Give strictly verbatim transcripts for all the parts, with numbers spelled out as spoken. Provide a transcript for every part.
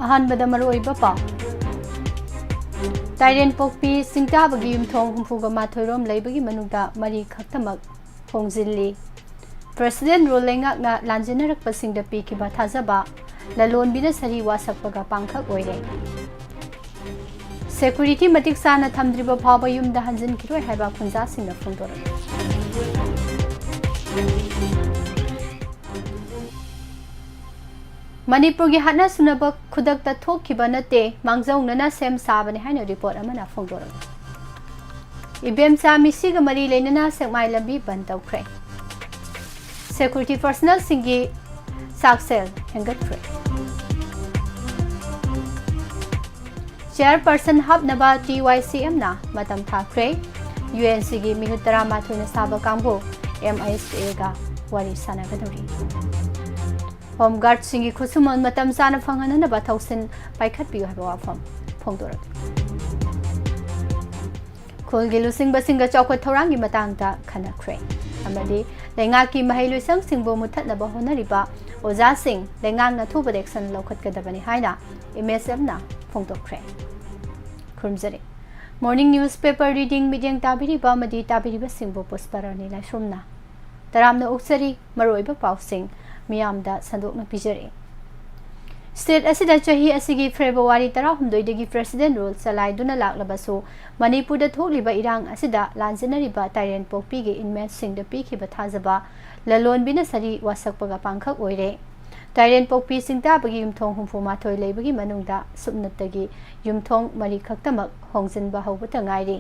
ꯑꯍꯥꯟꯕꯗ ꯃꯔꯨꯑꯣꯏꯕ ꯄꯥꯎ꯫ ꯇꯥꯏꯔꯦꯟ ꯄꯣꯛꯄꯤ ꯆꯤꯡꯇꯥꯕꯒꯤ ꯌꯨꯝꯊꯣꯡ ꯍꯨꯝꯐꯨꯒ ꯃꯥꯊꯣꯏ ꯔꯣꯝ ꯂꯩꯕꯒꯤ ꯃꯅꯨꯡꯗ ꯃꯔꯤ ꯈꯛꯇꯃꯛ ꯍꯣꯡꯖꯤꯜꯂꯤ꯫ President Rule ꯂꯩꯉꯥꯛꯅ ꯂꯥꯟꯖꯦꯟꯅꯔꯛꯄꯁꯤꯡꯗ ꯄꯤꯈꯤꯕ ꯊꯥꯖꯕ, ꯂꯂꯣꯟꯕꯤꯅ ꯁꯔꯤ ꯋꯥꯁꯛꯄꯒ ꯄꯥꯡꯈꯛ ꯑꯣꯏꯔꯦ꯫ Security ꯃꯇꯤꯛ ꯆꯥꯅ ꯊꯝꯗ꯭ꯔꯤꯕ ꯐꯥꯎꯕ ꯌꯨꯝꯗ ꯍꯟꯖꯤꯟꯈꯤꯔꯣꯏ ꯍꯥꯏꯕ ꯈꯨꯟꯖꯥꯁꯤꯡꯅ ꯐꯣꯡꯗꯣꯔꯛꯂꯤ꯫ ꯃꯅꯤꯄꯨꯔꯒꯤ ꯍꯥꯠꯅ ꯁꯨꯅꯕ ꯈꯨꯗꯛꯇ ꯊꯣꯛꯈꯤꯕ ꯅꯠꯇꯦ, ꯃꯥꯡꯖꯧꯅꯅ ꯁꯦꯝ ꯁꯥꯕꯅꯤ ꯍꯥꯏꯅ report ꯑꯃꯅ ꯐꯣꯡꯗꯣꯔꯛꯂꯤ꯫ ꯏꯕꯦꯝꯆꯥ ꯃꯤꯁꯤꯒ ꯃꯔꯤ ꯂꯩꯅꯅ ꯁꯦꯛꯃꯥꯏ ꯂꯝꯕꯤ ꯕꯟ ꯇꯧꯈ꯭ꯔꯦ꯫ Security personnelꯁꯤꯡꯒꯤ ꯆꯥꯛꯁꯦꯜ ꯍꯦꯟꯒꯠꯈ꯭ꯔꯦ꯫ Chairperson ꯍꯥꯞꯅꯕ TYCMꯅ ꯃꯇꯝ ꯊꯥꯈ꯭ꯔꯦ꯫ UNCꯒꯤ ꯃꯤꯍꯨꯠ ꯇꯔꯥꯃꯥꯊꯣꯏꯅ ꯁꯥꯕ ꯀꯥꯡꯕꯨ MISAꯒ ꯋꯥꯔꯤ ꯁꯥꯟꯅꯒꯗꯧꯔꯤ꯫ Home Guardꯁꯤꯡꯒꯤ ꯈꯨꯠꯁꯨꯃꯟ ꯃꯇꯝ ꯆꯥꯅ ꯐꯪꯍꯟꯅꯕ ꯊꯧꯁꯤꯜ ꯄꯥꯏꯈꯠꯄꯤꯌꯨ ꯍꯥꯏꯕ ꯋꯥꯐꯝ ꯐꯣꯡꯗꯣꯔꯛꯂꯤ꯫ ꯈꯨꯜꯒꯤ ꯂꯨꯆꯤꯡꯕꯁꯤꯡꯒ ꯆꯥꯎꯈꯠ ꯊꯧꯔꯥꯡꯒꯤ ꯃꯇꯥꯡꯗ ꯈꯟꯅꯈ꯭ꯔꯦ ꯑꯃꯗꯤ ꯂꯩꯉꯥꯛꯀꯤ ꯃꯍꯩꯂꯣꯏꯁꯪꯁꯤꯡꯕꯨ ꯃꯨꯠꯊꯠꯅꯕ ꯍꯣꯠꯅꯔꯤꯕ ꯑꯣꯖꯥꯁꯤꯡ ꯂꯩꯉꯥꯛꯅ ꯊꯨꯕꯗ action ꯂꯧꯈꯠꯀꯗꯕꯅꯤ ꯍꯥꯏꯅ MSFꯅ ꯐꯣꯡꯗꯣꯛꯈ꯭ꯔꯦ꯫ ꯈꯨꯔꯨꯝꯖꯔꯤ꯫ Morning newspaper reading ꯃꯤꯠꯌꯦꯡ ꯇꯥꯕꯤꯔꯤꯕ ꯑꯃꯗꯤ ꯇꯥꯕꯤꯔꯤꯕꯁꯤꯡꯕꯨ ꯄꯨꯁꯄꯔꯥꯅꯤ ꯂꯥꯏꯁ꯭ꯔꯝꯅ ꯇꯔꯥꯝꯅ ꯑꯣꯛꯆꯔꯤ꯫ ꯃꯔꯨꯑꯣꯏꯕ ꯄꯥꯎꯁꯤꯡ ꯃꯤꯌꯥꯝꯗ ꯁꯟꯗꯣꯛꯅ ꯄꯤꯖꯔꯤ꯫ State ꯑꯁꯤꯗ ꯆꯍꯤ ꯑꯁꯤꯒꯤ February ꯇꯔꯥꯍꯨꯝꯗꯣꯏꯗꯒꯤ President Rule ꯆꯂꯥꯏꯗꯨꯅ ꯂꯥꯛꯂꯕꯁꯨ, ꯃꯅꯤꯄꯨꯔꯗ ꯊꯣꯛꯂꯤꯕ ꯏꯔꯥꯡ ꯑꯁꯤꯗ ꯂꯥꯟꯖꯦꯟꯅꯔꯤꯕ ꯇꯥꯏꯔꯦꯟ ꯄꯣꯛꯄꯤꯒꯤ inmateꯁꯤꯡꯗ ꯄꯤꯈꯤꯕ ꯊꯥꯖꯕ, ꯂꯂꯣꯟꯕꯤꯅ ꯁꯔꯤ ꯋꯥꯁꯛꯄꯒ ꯄꯥꯡꯈꯛ ꯑꯣꯏꯔꯦ꯫ ꯇꯥꯏꯔꯦꯟ ꯄꯣꯛꯄꯤ ꯆꯤꯡꯇꯥꯕꯒꯤ ꯌꯨꯝꯊꯣꯡ ꯍꯨꯝꯐꯨ ꯃꯥꯊꯣꯏ ꯂꯩꯕꯒꯤ ꯃꯅꯨꯡꯗ ꯁꯨꯞꯅꯇꯒꯤ ꯌꯨꯝꯊꯣꯡ ꯃꯔꯤ ꯈꯛꯇꯃꯛ ꯍꯣꯡꯖꯤꯟꯕ ꯍꯧꯕꯇ ꯉꯥꯏꯔꯤ꯫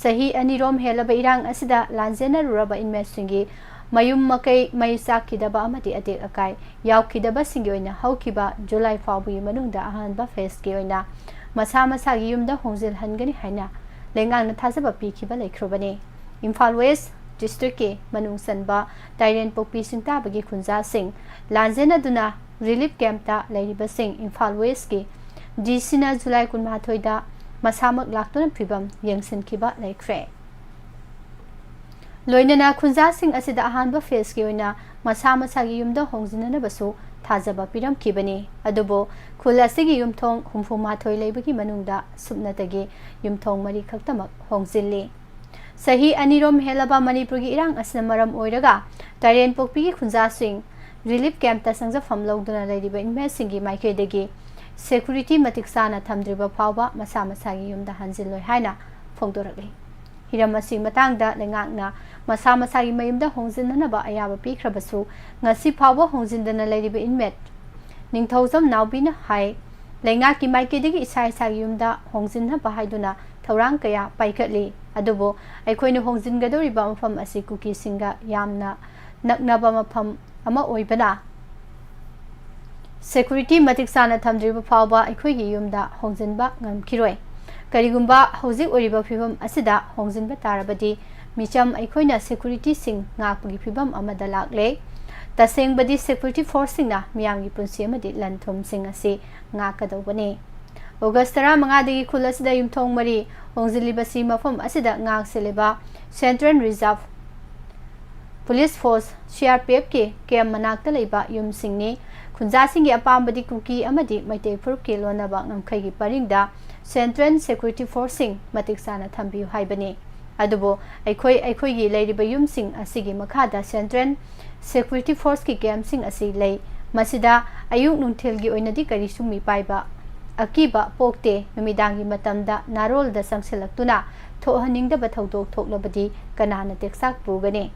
ꯆꯍꯤ ꯑꯅꯤꯔꯣꯝ ꯍꯦꯜꯂꯕ ꯏꯔꯥꯡ ꯑꯁꯤꯗ ꯂꯥꯟꯖꯦꯟꯅꯔꯨꯔꯕ inmateꯁꯤꯡꯒꯤ ꯃꯌꯨꯝ ꯃꯀꯩ ꯃꯩ ꯆꯥꯛꯈꯤꯗꯕ ꯑꯃꯗꯤ ꯑꯇꯦꯛ ꯑꯀꯥꯏ ꯌꯥꯎꯈꯤꯗꯕꯁꯤꯡꯒꯤ ꯑꯣꯏꯅ ꯍꯧꯈꯤꯕ July ꯐꯥꯎꯕꯒꯤ ꯃꯅꯨꯡꯗ ꯑꯍꯥꯟꯕ phaseꯀꯤ ꯑꯣꯏꯅ ꯃꯁꯥ ꯃꯁꯥꯒꯤ ꯌꯨꯝꯗ ꯍꯣꯡꯖꯤꯜꯍꯟꯒꯅꯤ ꯍꯥꯏꯅ ꯂꯩꯉꯥꯛꯅ ꯊꯥꯖꯕ ꯄꯤꯈꯤꯕ ꯂꯩꯈ꯭ꯔꯕꯅꯤ꯫ ꯏꯝꯐꯥꯜ West districtꯀꯤ ꯃꯅꯨꯡ ꯆꯟꯕ ꯇꯥꯏꯔꯦꯟ ꯄꯣꯛꯄꯤ ꯆꯤꯡꯇꯥꯕꯒꯤ ꯈꯨꯟꯖꯥꯁꯤꯡ ꯂꯥꯟꯖꯦꯟꯅꯗꯨꯅ relief campꯇ ꯂꯩꯔꯤꯕꯁꯤꯡ ꯏꯝꯐꯥꯜ Westꯀꯤ DCꯅ July ꯀꯨꯟꯃꯥꯊꯣꯏꯗ ꯃꯁꯥꯃꯛ ꯂꯥꯛꯇꯨꯅ ꯐꯤꯚꯝ ꯌꯦꯡꯁꯤꯟꯈꯤꯕ ꯂꯩꯈ꯭ꯔꯦ꯫ ꯂꯣꯏꯅꯅ ꯈꯨꯟꯖꯥꯁꯤꯡ ꯑꯁꯤꯗ ꯑꯍꯥꯟꯕ phaseꯀꯤ ꯑꯣꯏꯅ ꯃꯁꯥ ꯃꯁꯥꯒꯤ ꯌꯨꯝꯗ ꯍꯣꯡꯖꯤꯟꯅꯅꯕꯁꯨ ꯊꯥꯖꯕ ꯄꯤꯔꯝꯈꯤꯕꯅꯤ꯫ ꯑꯗꯨꯕꯨ ꯈꯨꯜ ꯑꯁꯤꯒꯤ ꯌꯨꯝꯊꯣꯡ ꯍꯨꯝꯐꯨ ꯃꯥꯊꯣꯏ ꯂꯩꯕꯒꯤ ꯃꯅꯨꯡꯗ ꯁꯨꯞꯅꯇꯒꯤ ꯌꯨꯝꯊꯣꯡ ꯃꯔꯤ ꯈꯛꯇꯃꯛ ꯍꯣꯡꯖꯤꯜꯂꯤ꯫ ꯆꯍꯤ ꯑꯅꯤꯔꯣꯝ ꯍꯦꯜꯂꯕ ꯃꯅꯤꯄꯨꯔꯒꯤ ꯏꯔꯥꯡ ꯑꯁꯤꯅ ꯃꯔꯝ ꯑꯣꯏꯔꯒ ꯇꯔꯦꯟ ꯄꯣꯛꯄꯤꯒꯤ ꯈꯨꯟꯖꯥꯁꯤꯡ ꯔꯤꯂꯤꯐ ꯀꯦꯝꯞꯇ ꯆꯪꯖꯐꯝ ꯂꯧꯗꯨꯅ ꯂꯩꯔꯤꯕ ꯏꯟꯃꯦꯠꯁꯤꯡꯒꯤ ꯃꯥꯏꯀꯩꯗꯒꯤ ꯁꯦꯀꯨꯔꯤꯇꯤ ꯃꯇꯤꯛ ꯆꯥꯅ ꯊꯝꯗ꯭ꯔꯤꯕ ꯐꯥꯎꯕ ꯃꯁꯥ ꯃꯁꯥꯒꯤ ꯌꯨꯝꯗ ꯍꯟꯖꯤꯜꯂꯣꯏ ꯍꯥꯏꯅ ꯐꯣꯡꯗꯣꯔꯛꯂꯤ꯫ ꯍꯤꯔꯝ ꯑꯁꯤꯒꯤ ꯃꯇꯥꯡꯗ ꯂꯩꯉꯥꯛꯅ ꯃꯁꯥ ꯃꯁꯥꯒꯤ ꯃꯌꯨꯝꯗ ꯍꯣꯡꯖꯤꯟꯅꯅꯕ ꯑꯌꯥꯕ ꯄꯤꯈ꯭ꯔꯕꯁꯨ ꯉꯁꯤ ꯐꯥꯎꯕ ꯍꯣꯡꯖꯤꯟꯗꯅ ꯂꯩꯔꯤꯕ ꯏꯟꯃꯦꯠ ꯅꯤꯡꯊꯧꯖꯝ ꯅꯥꯎꯕꯤꯅ ꯍꯥꯏ, ꯂꯩꯉꯥꯛꯀꯤ ꯃꯥꯏꯀꯩꯗꯒꯤ ꯏꯁꯥ ꯏꯁꯥꯒꯤ ꯌꯨꯝꯗ ꯍꯣꯡꯖꯤꯟꯅꯕ ꯍꯥꯏꯗꯨꯅ ꯊꯧꯔꯥꯡ ꯀꯌꯥ ꯄꯥꯏꯈꯠꯂꯤ꯫ ꯑꯗꯨꯕꯨ ꯑꯩꯈꯣꯏꯅ ꯍꯣꯡꯖꯤꯟꯒꯗꯧꯔꯤꯕ ꯃꯐꯝ ꯑꯁꯤ ꯀꯨꯀꯤꯁꯤꯡꯒ ꯌꯥꯝꯅ ꯅꯛꯅꯕ ꯃꯐꯝ ꯑꯃ ꯑꯣꯏꯕꯅ ꯁꯦꯀꯨꯔꯤꯇꯤ ꯃꯇꯤꯛ ꯆꯥꯅ ꯊꯝꯗ꯭ꯔꯤꯕ ꯐꯥꯎꯕ ꯑꯩꯈꯣꯏꯒꯤ ꯌꯨꯝꯗ ꯍꯣꯡꯖꯤꯟꯕ ꯉꯝꯈꯤꯔꯣꯏ꯫ ꯀꯔꯤꯒꯨꯝꯕ ꯍꯧꯖꯤꯛ ꯑꯣꯏꯔꯤꯕ ꯐꯤꯕꯝ ꯑꯁꯤꯗ ꯍꯣꯡꯖꯤꯟꯕ ꯇꯥꯔꯕꯗꯤ ꯃꯤꯆꯝ ꯑꯩꯈꯣꯏꯅ ꯁꯦꯀꯨꯔꯤꯇꯤꯁꯤꯡ ꯉꯥꯛꯄꯒꯤ ꯐꯤꯕꯝ ꯑꯃꯗ ꯂꯥꯛꯂꯦ꯫ ꯇꯁꯦꯡꯕꯗꯤ ꯁꯦꯀꯨꯔꯤꯇꯤ ꯐꯣꯔꯁꯁꯤꯡꯅ ꯃꯤꯌꯥꯝꯒꯤ ꯄꯨꯟꯁꯤ ꯑꯃꯗꯤ ꯂꯟ ꯊꯨꯝꯁꯤꯡ ꯑꯁꯤ ꯉꯥꯛꯀꯗꯧꯕꯅꯤ꯫ ꯑꯣꯒꯁ ꯇꯔꯥꯃꯉꯥꯗꯒꯤ ꯈꯨꯜ ꯑꯁꯤꯗ ꯌꯨꯝꯊꯣꯡ ꯃꯔꯤ ꯍꯣꯡꯖꯤꯜꯂꯤꯕꯁꯤ ꯃꯐꯝ ꯑꯁꯤꯗ ꯉꯥꯛ ꯁꯦꯜꯂꯤꯕ central reserve police force, C R P ꯑꯦꯐꯀꯤ ꯀꯦꯝꯞ ꯃꯅꯥꯛꯇ ꯂꯩꯕ ꯌꯨꯝꯁꯤꯡꯅꯤ꯫ ꯈꯨꯟꯖꯥꯁꯤꯡꯒꯤ ꯑꯄꯥꯝꯕꯗꯤ ꯀꯨꯀꯤ ꯑꯃꯗꯤ ꯃꯩꯇꯩ ꯐꯨꯔꯨꯞꯀꯤ ꯂꯣꯟꯅꯕ ꯉꯝꯈꯩꯒꯤ ꯄꯔꯤꯡꯗ ꯁꯦꯟꯇ꯭ꯔꯦꯜ ꯁꯦꯀ꯭ꯌꯨꯔꯤꯇꯤ ꯐꯣꯔꯁꯁꯤꯡ ꯃꯇꯤꯛ ꯆꯥꯅ ꯊꯝꯕꯤꯌꯨ ꯍꯥꯏꯕꯅꯤ꯫ ꯑꯗꯨꯕꯨ ꯑꯩꯈꯣꯏ ꯑꯩꯈꯣꯏꯒꯤ ꯂꯩꯔꯤꯕ ꯌꯨꯝꯁꯤꯡ ꯑꯁꯤꯒꯤ ꯃꯈꯥꯗ ꯁꯦꯟꯇ꯭ꯔꯦꯜ ꯁꯦꯀ꯭ꯌꯨꯔꯤꯇꯤ ꯐꯣꯔꯁꯀꯤ ꯀꯦꯝꯞꯁꯤꯡ ꯑꯁꯤ ꯂꯩ꯫ ꯃꯁꯤꯗ ꯑꯌꯨꯛ ꯅꯨꯡꯊꯤꯜꯒꯤ ꯑꯣꯏꯅꯗꯤ ꯀꯔꯤꯁꯨ ꯃꯤꯄꯥꯏꯕ ꯑꯀꯤꯕ ꯄꯣꯛꯇꯦ꯫ ꯅꯨꯃꯤꯗꯥꯡꯒꯤ ꯃꯇꯝꯗ ꯅꯥꯔꯣꯜꯗ ꯆꯪꯁꯤꯜꯂꯛꯇꯨꯅ ꯊꯣꯛꯍꯟꯅꯤꯡꯗꯕ ꯊꯧꯗꯣꯛ ꯊꯣꯛꯂꯕꯗꯤ ꯀꯅꯥꯅ ꯇꯦꯛꯆꯥꯛ ꯄꯨꯒꯅꯤ?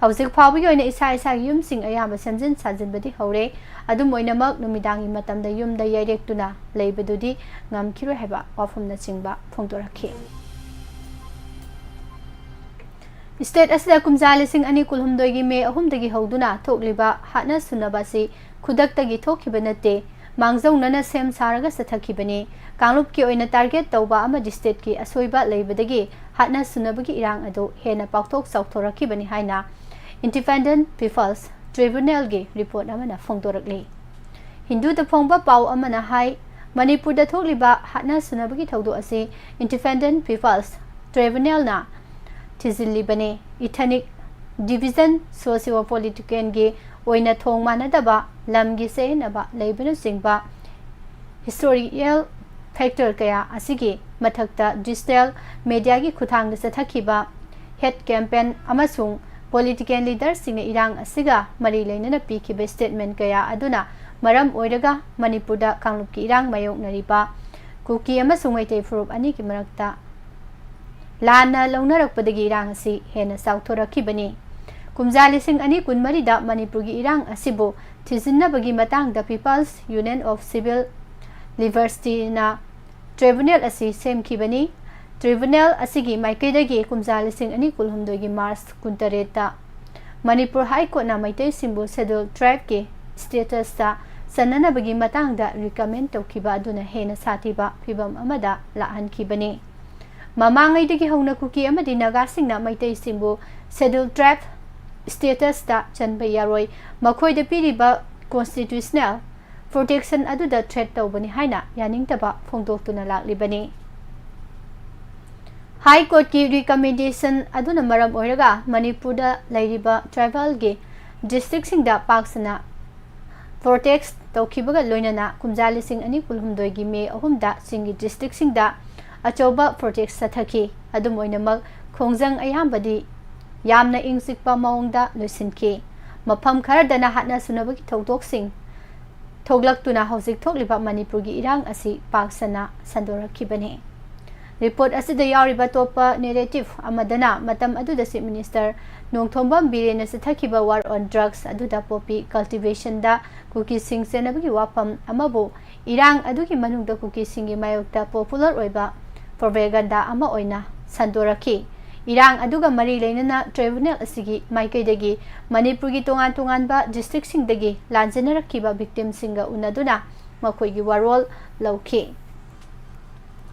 ꯍꯧꯖꯤꯛ ꯐꯥꯎꯕꯒꯤ ꯑꯣꯏꯅ ꯏꯁꯥ ꯏꯁꯥꯒꯤ ꯌꯨꯝꯁꯤꯡ ꯑꯌꯥꯝꯕ ꯁꯦꯝꯖꯤꯟ ꯁꯥꯖꯤꯟꯕꯗꯤ ꯍꯧꯔꯦ꯫ ꯑꯗꯨꯝ ꯑꯣꯏꯅꯃꯛ ꯅꯨꯃꯤꯗꯥꯡꯒꯤ ꯃꯇꯝꯗ ꯌꯨꯝꯗ ꯌꯩꯔꯦꯛꯇꯨꯅ ꯂꯩꯕꯗꯨꯗꯤ ꯉꯝꯈꯤꯔꯣꯏ ꯍꯥꯏꯕ ꯋꯥꯐꯝꯅꯆꯤꯡꯕ ꯐꯣꯡꯗꯣꯔꯛꯈꯤ꯫ ꯁ꯭ꯇꯦꯠ ꯑꯁꯤꯗ ꯀꯨꯝꯖꯥ ꯂꯤꯁꯤꯡ ꯑꯅꯤ ꯀꯨꯟꯍꯨꯝꯗꯣꯏꯒꯤ ꯃꯦ ꯑꯍꯨꯝꯗꯒꯤ ꯍꯧꯗꯨꯅ ꯊꯣꯛꯂꯤꯕ ꯍꯥꯠꯅ ꯁꯨꯅꯕ ꯑꯁꯤ ꯈꯨꯗꯛꯇꯒꯤ ꯊꯣꯛꯈꯤꯕ ꯅꯠꯇꯦ, ꯃꯥꯡꯖꯧꯅꯅ ꯁꯦꯝ ꯁꯥꯔꯒ ꯆꯠꯊꯈꯤꯕꯅꯤ꯫ ꯀꯥꯡꯂꯨꯞꯀꯤ ꯑꯣꯏꯅ ꯇꯥꯔꯒꯦꯠ ꯇꯧꯕ ꯑꯃꯗꯤ ꯁ꯭ꯇꯦꯠꯀꯤ ꯑꯁꯣꯏꯕ ꯂꯩꯕꯗꯒꯤ ꯍꯥꯠꯅ ꯁꯨꯅꯕꯒꯤ ꯏꯔꯥꯡ ꯑꯗꯨ ꯍꯦꯟꯅ ꯄꯥꯛꯊꯣꯛ ꯆꯥꯎꯊꯣꯔꯛꯈꯤꯕꯅꯤ ꯍꯥꯏꯅ ꯏꯟꯗꯤꯄꯦꯟꯗꯦꯟꯠ ꯄꯤꯄꯜꯁ ꯇ꯭ꯔꯤꯕ꯭ꯌꯨꯅꯦꯜꯒꯤ ꯔꯤꯄꯣꯔꯠ ꯑꯃꯅ ꯐꯣꯡꯗꯣꯔꯛꯂꯤ꯫ ꯍꯤꯟꯗꯨꯗ ꯐꯣꯡꯕ ꯄꯥꯎ ꯑꯃꯅ ꯍꯥꯏ, ꯃꯅꯤꯄꯨꯔꯗ ꯊꯣꯛꯂꯤꯕ ꯍꯥꯠꯅ ꯁꯨꯅꯕꯒꯤ ꯊꯧꯗꯣꯛ ꯑꯁꯤ ꯏꯟꯗꯤꯄꯦꯟꯗꯦꯟꯠ ꯄꯤꯄꯜꯁ ꯇ꯭ꯔꯤꯕ꯭ꯌꯨꯅꯦꯜꯅ ꯊꯤꯖꯤꯜꯂꯤꯕꯅꯤ꯫ ꯏꯊꯅꯤꯛ division, socio-political ꯒꯤ ꯑꯣꯏꯅ ꯊꯣꯡ ꯃꯥꯟꯅꯗꯕ, ꯂꯝꯒꯤ ꯆꯌꯦꯠꯅꯕ ꯂꯩꯕꯅꯆꯤꯡꯕ historical factor ꯀꯌꯥ ꯑꯁꯤꯒꯤ ꯃꯊꯛꯇ digital media ꯒꯤ ꯈꯨꯠꯊꯥꯡꯗ ꯆꯠꯊꯈꯤꯕ hate campaign ꯑꯃꯁꯨꯡ political leader ꯁꯤꯡꯅ ꯏꯔꯥꯡ ꯑꯁꯤꯒ ꯃꯔꯤ ꯂꯩꯅꯅ ꯄꯤꯈꯤꯕ statement ꯀꯌꯥ ꯑꯗꯨꯅ ꯃꯔꯝ ꯑꯣꯏꯔꯒ ꯃꯅꯤꯄꯨꯔꯗ ꯀꯥꯡꯂꯨꯞꯀꯤ ꯏꯔꯥꯡ ꯃꯥꯌꯣꯛꯅꯔꯤꯕ ꯀꯨꯀꯤ ꯑꯃꯁꯨꯡ ꯃꯩꯇꯩ ꯐꯨꯔꯨꯞ ꯑꯅꯤꯒꯤ ꯃꯔꯛꯇ ꯂꯥꯟꯅ ꯂꯧꯅꯔꯛꯄꯗꯒꯤ ꯏꯔꯥꯡ ꯑꯁꯤ ꯍꯦꯟꯅ ꯆꯥꯎꯊꯣꯔꯛꯈꯤꯕꯅꯤ꯫ ꯀꯨꯝꯖꯥ ꯂꯤꯁꯤꯡ ꯑꯅꯤ ꯀꯨꯟꯃꯔꯤꯗ ꯃꯅꯤꯄꯨꯔꯒꯤ ꯏꯔꯥꯡ ꯑꯁꯤꯕꯨ ꯊꯤꯖꯤꯟꯅꯕꯒꯤ ꯃꯇꯥꯡꯗ People's Union of Civil Liberties ꯅ tribunal ꯑꯁꯤ ꯁꯦꯝꯈꯤꯕꯅꯤ꯫ Tribunal ꯑꯁꯤꯒꯤ ꯃꯥꯏꯀꯩꯗꯒꯤ ꯀꯨꯝꯖꯥ ꯂꯤꯁꯤꯡ ꯑꯅꯤ ꯀꯨꯟꯍꯨꯝꯗꯣꯏꯒꯤ March ꯀꯨꯟꯇꯔꯦꯠꯇ ꯃꯅꯤꯄꯨꯔ High Court ꯅ ꯃꯩꯇꯩꯁꯤꯡꯕꯨ Scheduled Tribe ꯀꯤ status ꯇ ꯆꯟꯅꯅꯕꯒꯤ ꯃꯇꯥꯡꯗ recommend ꯇꯧꯈꯤꯕ ꯑꯗꯨꯅ ꯍꯦꯟꯅ ꯁꯥꯊꯤꯕ ꯐꯤꯚꯝ ꯑꯃꯗ ꯂꯥꯛꯍꯟꯈꯤꯕꯅꯤ꯫ ꯃꯃꯥꯡꯉꯩꯗꯒꯤ ꯍꯧꯅ ꯀꯨꯀꯤ ꯑꯃꯗꯤ ꯅꯥꯒꯥꯁꯤꯡꯅ ꯃꯩꯇꯩꯁꯤꯡꯕꯨ Scheduled Tribe status ꯇ ꯆꯟꯕ ꯌꯥꯔꯣꯏ, ꯃꯈꯣꯏꯗ ꯄꯤꯔꯤꯕ constitutional protection ꯑꯗꯨꯗ threat ꯇꯧꯕꯅꯤ ꯍꯥꯏꯅ ꯌꯥꯅꯤꯡꯗꯕ ꯐꯣꯡꯗꯣꯛꯇꯨꯅ ꯂꯥꯛꯂꯤꯕꯅꯤ꯫ High Court ꯀꯤ recommendation ꯑꯗꯨꯅ ꯃꯔꯝ ꯑꯣꯏꯔꯒ ꯃꯅꯤꯄꯨꯔꯗ ꯂꯩꯔꯤꯕ tribal ꯒꯤ district ꯁꯤꯡꯗ ꯄꯥꯛ ꯁꯟꯅ protest ꯇꯧꯈꯤꯕꯒ ꯂꯣꯏꯅꯅ ꯀꯨꯝꯖꯥ ꯂꯤꯁꯤꯡ ꯑꯅꯤ ꯀꯨꯟꯍꯨꯝꯗꯣꯏꯒꯤ May ꯑꯍꯨꯝꯗ ꯆꯤꯡꯒꯤ district ꯁꯤꯡꯗ ꯑꯆꯧꯕ protest ꯆꯠꯊꯈꯤ꯫ ꯑꯗꯨꯝ ꯑꯣꯏꯅꯃꯛ, ꯈꯣꯡꯖꯪ ꯑꯌꯥꯝꯕꯗꯤ ꯌꯥꯝꯅ ꯏꯪ ꯆꯤꯛꯄ ꯃꯑꯣꯡꯗ ꯂꯣꯏꯁꯤꯟꯈꯤ꯫ ꯃꯐꯝ ꯈꯔꯗꯅ ꯍꯥꯠꯅ ꯁꯨꯅꯕꯒꯤ ꯊꯧꯗꯣꯛꯁꯤꯡ ꯊꯣꯛꯂꯛꯇꯨꯅ ꯍꯧꯖꯤꯛ ꯊꯣꯛꯂꯤꯕ ꯃꯅꯤꯄꯨꯔꯒꯤ ꯏꯔꯥꯡ ꯑꯁꯤ ꯄꯥꯛ ꯁꯟꯅ ꯁꯟꯗꯣꯔꯛꯈꯤꯕꯅꯤ꯫ Report ꯑꯁꯤꯗ ꯌꯥꯎꯔꯤꯕ ꯑꯇꯣꯞꯄ narrative ꯑꯃꯗꯅ ꯃꯇꯝ ꯑꯗꯨꯗ Chief Minister Nongthombam ꯕꯤꯔꯦꯟꯅ ꯆꯠꯊꯈꯤꯕ war on drugs ꯑꯗꯨꯗ poppy cultivation ꯗ ꯀꯨꯀꯤꯁꯤꯡ ꯆꯦꯟꯅꯕꯒꯤ ꯋꯥꯐꯝ ꯑꯃꯕꯨ ꯏꯔꯥꯡ ꯑꯗꯨꯒꯤ ꯃꯅꯨꯡꯗ ꯀꯨꯀꯤꯁꯤꯡꯒꯤ ꯃꯥꯌꯣꯛꯇ popular ꯑꯣꯏꯕ propaganda ꯑꯃ ꯑꯣꯏꯅ ꯁꯟꯗꯣꯔꯛꯈꯤ꯫ ꯏꯔꯥꯡ ꯑꯗꯨꯒ ꯃꯔꯤ ꯂꯩꯅꯅ tribunal ꯑꯁꯤꯒꯤ ꯃꯥꯏꯀꯩꯗꯒꯤ ꯃꯅꯤꯄꯨꯔꯒꯤ ꯇꯣꯉꯥꯟ ꯇꯣꯉꯥꯟꯕ district ꯁꯤꯡꯗꯒꯤ ꯂꯥꯟꯖꯦꯟꯅꯔꯛꯈꯤꯕ victim ꯁꯤꯡꯒ ꯎꯅꯗꯨꯅ ꯃꯈꯣꯏꯒꯤ ꯋꯥꯔꯣꯜ ꯂꯧꯈꯤ꯫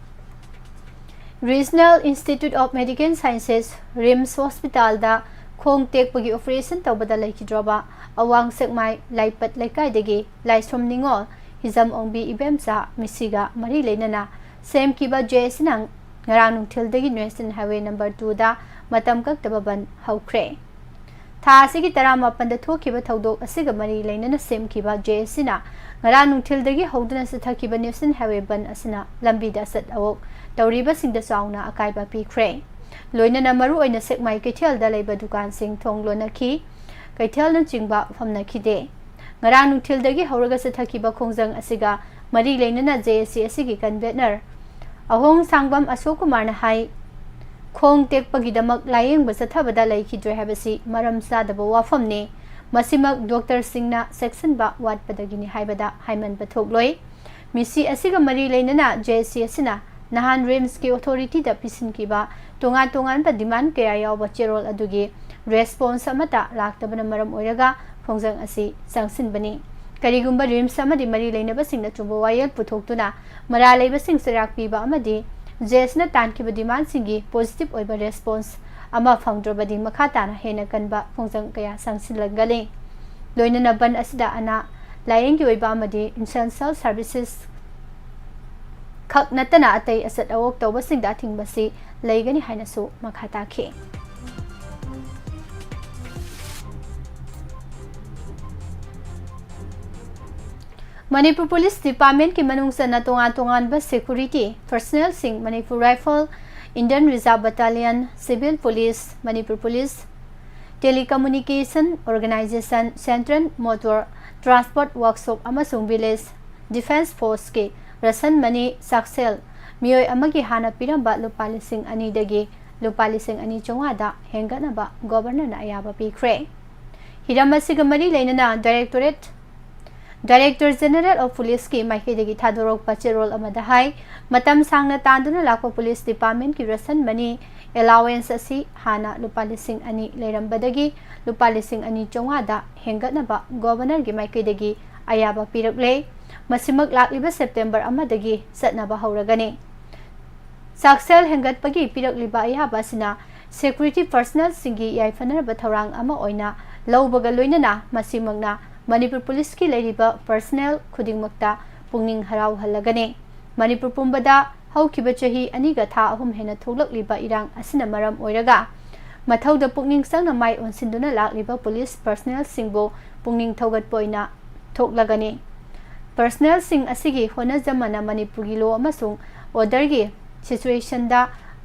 Regional Institute of Medical Sciences, RIMS Hospital ꯗ ꯈꯣꯡ ꯇꯦꯛꯄꯒꯤ operation ꯇꯧꯕꯗ ꯂꯩꯈꯤꯗ꯭ꯔꯕ ꯑꯋꯥꯡ ꯁꯦꯛꯃꯥꯏ ꯂꯥꯏꯄꯠ ꯂꯩꯀꯥꯏꯗꯒꯤ ꯂꯥꯏꯁ꯭ꯔꯣꯝ ꯅꯤꯉꯣꯜ ꯍꯤꯖꯝ ꯑꯣꯡꯕꯤ ꯏꯕꯦꯝꯆꯥ ꯃꯤꯁꯤꯒ ꯃꯔꯤ ꯂꯩꯅꯅ ꯁꯦꯝꯈꯤꯕ JAC ꯅ ꯉꯔꯥꯡ ꯅꯨꯡꯊꯤꯜꯗꯒꯤ National Highway number two ꯗ ꯃꯇꯝ ꯀꯛꯇꯕ ꯕꯟ ꯍꯧꯈ꯭ꯔꯦ꯫ ꯊꯥ ꯑꯁꯤꯒꯤ ꯇꯔꯥꯃꯥꯄꯟꯗ ꯊꯣꯛꯈꯤꯕ ꯊꯧꯗꯣꯛ ꯑꯁꯤꯒ ꯃꯔꯤ ꯂꯩꯅꯅ ꯁꯦꯝꯈꯤꯕ ꯖꯦ ꯑꯦꯁ ꯁꯤꯅ ꯉꯔꯥꯡ ꯅꯨꯡꯊꯤꯜꯗꯒꯤ ꯍꯧꯗꯨꯅ ꯆꯠꯊꯈꯤꯕ ꯅꯦꯁꯅꯦꯜ ꯍꯥꯏꯋꯦ ꯕꯟ ꯑꯁꯤꯅ ꯂꯝꯕꯤꯗ ꯑꯆꯠ ꯑꯋꯣꯛ ꯇꯧꯔꯤꯕꯁꯤꯡꯗ ꯆꯥꯎꯅ ꯑꯀꯥꯏꯕ ꯄꯤꯈ꯭ꯔꯦ꯫ ꯂꯣꯏꯅꯅ ꯃꯔꯨꯑꯣꯏꯅ ꯁꯦꯛꯃꯥꯏ ꯀꯩꯊꯦꯜꯗ ꯂꯩꯕ ꯗꯨꯀꯥꯟꯁꯤꯡ ꯊꯣꯡ ꯂꯣꯟꯅꯈꯤ꯫ ꯀꯩꯊꯦꯜꯅꯆꯤꯡꯕ ꯐꯝꯅꯈꯤꯗꯦ꯫ ꯉꯔꯥꯡ ꯅꯨꯡꯊꯤꯜꯗꯒꯤ ꯍꯧꯔꯒ ꯆꯠꯊꯈꯤꯕ ꯈꯣꯡꯖꯪ ꯑꯁꯤꯒ ꯃꯔꯤ ꯂꯩꯅꯅ ꯖꯦ ꯑꯦꯁ ꯁꯤ ꯑꯁꯤꯒꯤ ꯀꯟꯚꯦꯅꯔ ꯑꯍꯣꯡ ꯁꯥꯡꯕꯝ ꯑꯁꯣꯛ ꯀꯨꯃꯥꯔꯅ ꯍꯥꯏ, ꯈꯣꯡ ꯇꯦꯛꯄꯒꯤꯗꯃꯛ ꯂꯥꯌꯦꯡꯕ ꯆꯠꯊꯕꯗ ꯂꯩꯈꯤꯗ꯭ꯔꯦ ꯍꯥꯏꯕꯁꯤ ꯃꯔꯝ ꯆꯥꯗꯕ ꯋꯥꯐꯝꯅꯤ꯫ ꯃꯁꯤꯃꯛ ꯗꯣꯛꯇꯔꯁꯤꯡꯅ ꯆꯦꯛꯁꯤꯟꯕ ꯋꯥꯠꯄꯗꯒꯤꯅꯤ ꯍꯥꯏꯕꯗ ꯍꯥꯏꯃꯟꯕ ꯊꯣꯛꯂꯣꯏ꯫ ꯃꯤꯁꯤ ꯑꯁꯤꯒ ꯃꯔꯤ ꯂꯩꯅꯅ ꯖꯦ ꯑꯦꯁ ꯁꯤ ꯑꯁꯤꯅ ꯅꯍꯥꯟ ꯔꯤꯝꯁꯀꯤ ꯑꯣꯊꯣꯔꯤꯇꯤꯗ ꯄꯤꯁꯤꯟꯈꯤꯕ ꯇꯣꯉꯥꯟ ꯇꯣꯉꯥꯟꯕ ꯗꯤꯃꯥꯟ ꯀꯌꯥ ꯌꯥꯎꯕ ꯆꯦꯔꯣꯜ ꯑꯗꯨꯒꯤ ꯔꯦꯁꯄꯣꯟꯁ ꯑꯃꯠꯇ ꯂꯥꯛꯇꯕꯅ ꯃꯔꯝ ꯑꯣꯏꯔꯒ ꯈꯣꯡꯖꯪ ꯑꯁꯤ ꯆꯪꯁꯤꯟꯕꯅꯤ꯫ ꯀꯔꯤꯒꯨꯝꯕ ꯔꯤꯝꯁ ꯑꯃꯗꯤ ꯃꯔꯤ ꯂꯩꯅꯕꯁꯤꯡꯅ ꯑꯆꯨꯝꯕ ꯋꯥꯌꯦꯜ ꯄꯨꯊꯣꯛꯇꯨꯅ ꯃꯔꯥꯜ ꯂꯩꯕꯁꯤꯡ ꯆꯩꯔꯥꯛ ꯄꯤꯕ ꯑꯃꯗꯤ ꯖꯦ ꯑꯦꯁ ꯁꯤꯅ ꯇꯥꯟꯈꯤꯕ ꯗꯤꯃꯥꯟꯁꯤꯡꯒꯤ ꯄꯣꯖꯤꯇꯤꯚ ꯑꯣꯏꯕ ꯔꯦꯁꯄꯣꯟꯁ ꯑꯃ ꯐꯪꯗ꯭ꯔꯕꯗꯤ ꯃꯈꯥ ꯇꯥꯅ ꯍꯦꯟꯅ ꯀꯟꯕ ꯈꯣꯡꯖꯪ ꯀꯌꯥ ꯆꯪꯁꯤꯜꯂꯒꯅꯤ꯫ ꯂꯣꯏꯅꯅ ꯕꯟ ꯑꯁꯤꯗ ꯑꯅꯥ ꯂꯥꯌꯦꯡꯒꯤ ꯑꯣꯏꯕ ꯑꯃꯗꯤ ꯏꯁꯦꯟꯁꯤꯌꯦꯜ ꯁꯔꯚꯤꯁꯦꯁ ꯈꯛ ꯅꯠꯇꯅ ꯑꯇꯩ ꯑꯆꯠ ꯑꯋꯣꯛ ꯇꯧꯕꯁꯤꯡꯗ ꯑꯊꯤꯡꯕꯁꯤ ꯂꯩꯒꯅꯤ ꯍꯥꯏꯅꯁꯨ ꯃꯈꯥ ꯇꯥꯈꯤ꯫ ꯃꯅꯤꯄꯨꯔ ꯄꯨꯂꯤꯁ ꯗꯤꯄꯥꯔꯠꯃꯦꯟꯠꯀꯤ ꯃꯅꯨꯡ ꯆꯟꯅ ꯇꯣꯉꯥꯟ ꯇꯣꯉꯥꯟꯕ ꯁꯦꯀ꯭ꯌꯨꯔꯤꯇꯤ ꯄꯔꯁꯅꯦꯜꯁꯤꯡ, Manipur rifle, Indian reserve battalion, civil police, Manipur police, telecommunication organization, central motor transport workshop ꯑꯃꯁꯨꯡ ꯚꯤꯂꯦꯖ ꯗꯤꯐꯦꯟꯁ ꯐꯣꯔꯁꯀꯤ ꯔꯦꯁꯟ ꯃꯅꯤ ꯆꯥꯛꯁꯦꯜ ꯃꯤꯑꯣꯏ ꯑꯃꯒꯤ ꯍꯥꯟꯅ ꯄꯤꯔꯝꯕ ꯂꯨꯄꯥ ꯂꯤꯁꯤꯡ ꯑꯅꯤꯗꯒꯤ ꯂꯨꯄꯥ ꯂꯤꯁꯤꯡ ꯑꯅꯤ ꯆꯥꯝꯃꯉꯥꯗ ꯍꯦꯟꯒꯠꯅꯕ ꯒꯣꯚꯔꯅꯔꯅ ꯑꯌꯥꯕ ꯄꯤꯈ꯭ꯔꯦ꯫ ꯍꯤꯔꯝ ꯑꯁꯤꯒ ꯃꯔꯤ ꯂꯩꯅꯅ ꯗꯥꯏꯔꯦꯛꯇꯣꯔꯦꯠ, ꯗꯥꯏꯔꯦꯛꯇꯣꯔ ꯖꯦꯅꯔꯦꯜ ꯑꯣꯐ ꯄꯨꯂꯤꯁꯀꯤ ꯃꯥꯏꯀꯩꯗꯒꯤ ꯊꯥꯗꯣꯔꯛꯄ ꯆꯦꯔꯣꯜ ꯑꯃꯗ ꯍꯥꯏ, ꯃꯇꯝ ꯁꯥꯡꯅ ꯇꯥꯟꯗꯨꯅ ꯂꯥꯛꯄ ꯄꯨꯂꯤꯁ ꯗꯤꯄꯥꯔꯠꯃꯦꯟꯠꯀꯤ ꯔꯦꯁꯟ ꯃꯅꯤ ꯑꯦꯂꯥꯋꯦꯟꯁ ꯑꯁꯤ ꯍꯥꯟꯅ ꯂꯨꯄꯥ ꯂꯤꯁꯤꯡ ꯑꯅꯤ ꯂꯩꯔꯝꯕꯗꯒꯤ ꯂꯨꯄꯥ ꯂꯤꯁꯤꯡ ꯑꯅꯤ ꯆꯥꯝꯃꯉꯥꯗ ꯍꯦꯟꯒꯠꯅꯕ ꯒꯣꯚꯔꯅꯔꯒꯤ ꯃꯥꯏꯀꯩꯗꯒꯤ ꯑꯌꯥꯕ ꯄꯤꯔꯛꯂꯦ꯫ ꯃꯁꯤꯃꯛ ꯂꯥꯛꯂꯤꯕ ꯁꯦꯞꯇꯦꯝꯕꯔ ꯑꯃꯗꯒꯤ ꯆꯠꯅꯕ ꯍꯧꯔꯒꯅꯤ꯫ ꯆꯥꯛꯁꯦꯜ ꯍꯦꯟꯒꯠꯄꯒꯤ ꯄꯤꯔꯛꯂꯤꯕ ꯑꯌꯥꯕ ꯑꯁꯤꯅ ꯁꯦꯀ꯭ꯌꯨꯔꯤꯇꯤ ꯄꯔꯁꯅꯦꯜꯁꯤꯡꯒꯤ ꯌꯥꯏꯐꯅꯔꯕ ꯊꯧꯔꯥꯡ ꯑꯃ ꯑꯣꯏꯅ ꯂꯧꯕꯒ ꯂꯣꯏꯅꯅ ꯃꯁꯤꯃꯛꯅ ꯃꯅꯤꯄꯨꯔ ꯄꯨꯂꯤꯁꯀꯤ ꯂꯩꯔꯤꯕ ꯄꯔꯁꯅꯦꯜ ꯈꯨꯗꯤꯡꯃꯛꯇ ꯄꯨꯛꯅꯤꯡ ꯍꯔꯥꯎꯍꯜꯂꯒꯅꯤ꯫ ꯃꯅꯤꯄꯨꯔ ꯄꯨꯝꯕꯗ ꯍꯧꯈꯤꯕ ꯆꯍꯤ ꯑꯅꯤꯒ ꯊꯥ ꯑꯍꯨꯝ ꯍꯦꯟꯅ ꯊꯣꯛꯂꯛꯂꯤꯕ ꯏꯔꯥꯡ ꯑꯁꯤꯅ ꯃꯔꯝ ꯑꯣꯏꯔꯒ ꯃꯊꯧꯗ ꯄꯨꯛꯅꯤꯡ ꯆꯪꯅ ꯃꯥꯏ ꯑꯣꯟꯁꯤꯟꯗꯨꯅ ꯂꯥꯛꯂꯤꯕ ꯄꯨꯂꯤꯁ ꯄꯔꯁꯅꯦꯜꯁꯤꯡꯕꯨ ꯄꯨꯛꯅꯤꯡ ꯊꯧꯒꯠꯄ ꯑꯣꯏꯅ ꯊꯣꯛꯂꯒꯅꯤ꯫ ꯄꯔꯁꯅꯦꯜꯁꯤꯡ ꯑꯁꯤꯒꯤ ꯍꯣꯠꯅꯖꯃꯅ ꯃꯅꯤꯄꯨꯔꯒꯤ ꯂꯣ ꯑꯃꯁꯨꯡ ꯑꯣꯔꯗꯔꯒꯤ ꯁꯤꯆꯨꯋꯦꯁꯟꯗ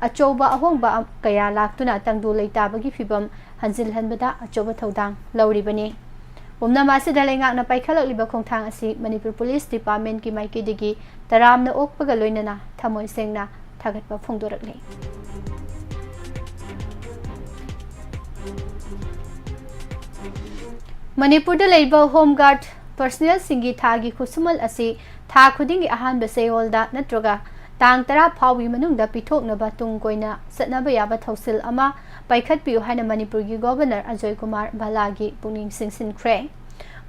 ꯑꯆꯧꯕ ꯑꯍꯣꯡꯕ ꯀꯌꯥ ꯂꯥꯛꯇꯨꯅ ꯇꯪꯗꯨ ꯂꯩꯇꯥꯕꯒꯤ ꯐꯤꯚꯝ ꯍꯟꯖꯤꯜꯍꯟꯕꯗ ꯑꯆꯧꯕ ꯊꯧꯗꯥꯡ ꯂꯧꯔꯤꯕꯅꯤ꯫ ꯄꯨꯝꯅꯃꯛ ꯑꯁꯤꯗ ꯂꯩꯉꯥꯛꯅ ꯄꯥꯏꯈꯠꯂꯛꯂꯤꯕ ꯈꯣꯡꯊꯥꯡ ꯑꯁꯤ ꯃꯅꯤꯄꯨꯔ ꯄꯨꯂꯤꯁ ꯗꯤꯄꯥꯔꯠꯃꯦꯟꯒꯤ ꯃꯥꯏꯀꯩꯗꯒꯤ ꯇꯔꯥꯝꯅ ꯑꯣꯛꯄꯒ ꯂꯣꯏꯅꯅ ꯊꯃꯣꯏ ꯁꯦꯡꯅ ꯊꯥꯒꯠꯄ ꯐꯣꯡꯗꯣꯔꯛꯂꯤ꯫ ꯃꯅꯤꯄꯨꯔꯗ ꯂꯩꯔꯤꯕ ꯍꯣꯝ ꯒꯥꯔꯗ ꯄꯔꯁꯅꯦꯜꯁꯤꯡꯒꯤ ꯊꯥꯒꯤ ꯈꯨꯠꯁꯨꯃꯜ ꯑꯁꯤ ꯊꯥ ꯈꯨꯗꯤꯡꯒꯤ ꯑꯍꯥꯟꯕ ꯆꯌꯣꯜꯗ ꯅꯠꯇ꯭ꯔꯒ ꯇꯥꯡ ꯇꯔꯥ ꯐꯥꯎꯕꯒꯤ ꯃꯅꯨꯡꯗ ꯄꯤꯊꯣꯛꯅꯕ ꯇꯨꯡ ꯀꯣꯏꯅ ꯆꯠꯅꯕ ꯌꯥꯕ ꯊꯧꯁꯤꯜ ꯑꯃ ꯄꯥꯏꯈꯠꯄꯤꯌꯨ ꯍꯥꯏꯅ ꯃꯅꯤꯄꯨꯔꯒꯤ ꯒꯣꯚꯔꯅꯔ ꯑꯖꯣꯏ ꯀꯨꯃꯥꯔ ꯚꯜꯂꯥꯒꯤ ꯄꯨꯛꯅꯤꯡ ꯆꯤꯡꯁꯤꯟꯈ꯭ꯔꯦ꯫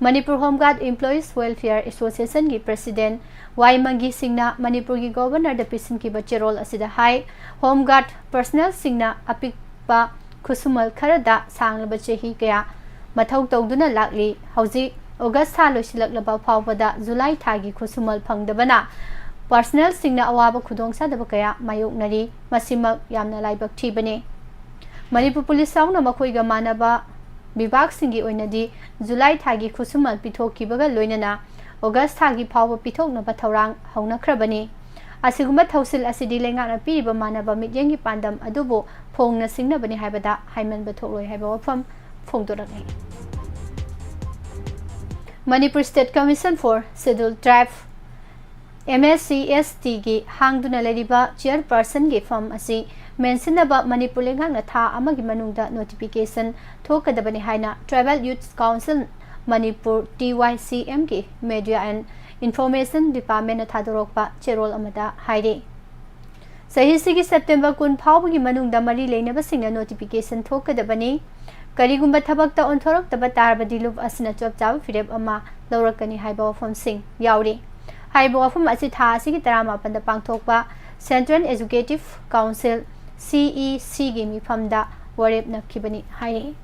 Manipur home guard employees welfare ꯑꯦꯁꯣꯁꯤꯌꯦꯁꯟꯒꯤ ꯄ꯭ꯔꯦꯁꯤꯗꯦꯟꯠ ꯋꯥꯏ ꯃꯪꯒꯤ ꯁꯤꯡꯅ ꯃꯅꯤꯄꯨꯔꯒꯤ ꯒꯣꯚꯔꯅꯔꯗ ꯄꯤꯁꯤꯟꯈꯤꯕ ꯆꯦꯔꯣꯜ ꯑꯁꯤꯗ ꯍꯥꯏ, ꯍꯣꯝ ꯒꯥꯔꯗ ꯄꯔꯁꯅꯦꯜꯁꯤꯡꯅ ꯑꯄꯤꯛꯄ ꯈꯨꯠꯁꯨꯃꯜ ꯈꯔꯗ ꯁꯥꯡꯂꯕ ꯆꯍꯤ ꯀꯌꯥ ꯃꯊꯧ ꯇꯧꯗꯨꯅ ꯂꯥꯛꯂꯤ꯫ ꯍꯧꯖꯤꯛ ꯑꯣꯒꯁ ꯊꯥ ꯂꯣꯏꯁꯤꯜꯂꯛꯂꯕ ꯐꯥꯎꯕꯗ ꯖꯨꯂꯥꯏ ꯊꯥꯒꯤ ꯈꯨꯠꯁꯨꯃꯜ ꯐꯪꯗꯕꯅ ꯄꯔꯁꯅꯦꯜꯁꯤꯡꯅ ꯑꯋꯥꯕ ꯈꯨꯗꯣꯡꯆꯥꯗꯕ ꯀꯌꯥ ꯃꯥꯌꯣꯛꯅꯔꯤ꯫ ꯃꯁꯤꯃꯛ ꯌꯥꯝꯅ ꯂꯥꯏꯕꯛ ꯊꯤꯕꯅꯤ꯫ ꯃꯅꯤꯄꯨꯔ ꯄꯨꯂꯤꯁ ꯌꯥꯎꯅ ꯃꯈꯣꯏꯒ ꯃꯥꯟꯅꯕ ꯕꯤꯚꯥꯒꯁꯤꯡꯒꯤ ꯑꯣꯏꯅꯗꯤ ꯖꯨꯂꯥꯏ ꯊꯥꯒꯤ ꯈꯨꯠꯁꯨꯃꯜ ꯄꯤꯊꯣꯛꯈꯤꯕꯒ ꯂꯣꯏꯅꯅ ꯑꯣꯒꯁ ꯊꯥꯒꯤ ꯐꯥꯎꯕ ꯄꯤꯊꯣꯛꯅꯕ ꯊꯧꯔꯥꯡ ꯍꯧꯅꯈ꯭ꯔꯕꯅꯤ꯫ ꯑꯁꯤꯒꯨꯝꯕ ꯊꯧꯁꯤꯜ ꯑꯁꯤꯗꯤ ꯂꯩꯉꯥꯛꯅ ꯄꯤꯔꯤꯕ ꯃꯥꯟꯅꯕ ꯃꯤꯠꯌꯦꯡꯒꯤ ꯄꯥꯟꯗꯝ ꯑꯗꯨꯕꯨ ꯐꯣꯡꯅ ꯁꯤꯡꯅꯕꯅꯤ ꯍꯥꯏꯕꯗ ꯍꯥꯏꯃꯟꯕ ꯊꯣꯛꯂꯣꯏ ꯍꯥꯏꯕ ꯋꯥꯐꯝ ꯐꯣꯡꯗꯣꯔꯛꯂꯤ꯫ Manipur State Commission for Scheduled Tribe, M S C S T ꯒꯤ ꯍꯥꯡꯗꯨꯅ ꯂꯩꯔꯤꯕ ꯆꯤꯌꯔꯄꯔꯁꯟꯒꯤ ꯐꯝ ꯑꯁꯤ ꯃꯦꯟꯁꯤꯟꯅꯕ ꯃꯅꯤꯄꯨꯔ ꯂꯩꯉꯥꯛꯅ ꯊꯥ ꯑꯃꯒꯤ ꯃꯅꯨꯡꯗ ꯅꯣꯇꯤꯐꯤꯀꯦꯁꯟ ꯊꯣꯛꯀꯗꯕꯅꯤ ꯍꯥꯏꯅ Tribal Youth Council Manipur, T Y C M ꯒꯤ Media and Information Department ꯅ ꯊꯥꯗꯣꯔꯛꯄ ꯆꯦꯔꯣꯜ ꯑꯃꯗ ꯍꯥꯏꯔꯤ꯫ ꯆꯍꯤꯁꯤꯒꯤ ꯁꯦꯞꯇꯦꯝꯕꯔ ꯀꯨꯟ ꯐꯥꯎꯕꯒꯤ ꯃꯅꯨꯡꯗ ꯃꯔꯤ ꯂꯩꯅꯕꯁꯤꯡꯅ ꯅꯣꯇꯤꯐꯤꯀꯦꯁꯟ ꯊꯣꯛꯀꯗꯕꯅꯤ꯫ ꯀꯔꯤꯒꯨꯝꯕ ꯊꯕꯛꯇ ꯑꯣꯟꯊꯣꯔꯛꯇꯕ ꯇꯥꯔꯕꯗꯤ ꯂꯨꯞ ꯑꯁꯤꯅ ꯆꯞ ꯆꯥꯕ ꯐꯤꯔꯦꯞ ꯑꯃ ꯂꯧꯔꯛꯀꯅꯤ ꯍꯥꯏꯕ ꯋꯥꯐꯝꯁꯤꯡ ꯌꯥꯎꯔꯤ꯫ ꯍꯥꯏꯔꯤꯕ ꯋꯥꯐꯝ ꯑꯁꯤ ꯊꯥ ꯑꯁꯤꯒꯤ ꯇꯔꯥꯃꯥꯄꯟꯗ ꯄꯥꯡꯊꯣꯛꯄ Central Executive Council, C E C ꯒꯤ ꯃꯤꯐꯝꯗ ꯋꯥꯔꯦꯞ ꯅꯞꯈꯤꯕꯅꯤ ꯍꯥꯏꯔꯤ꯫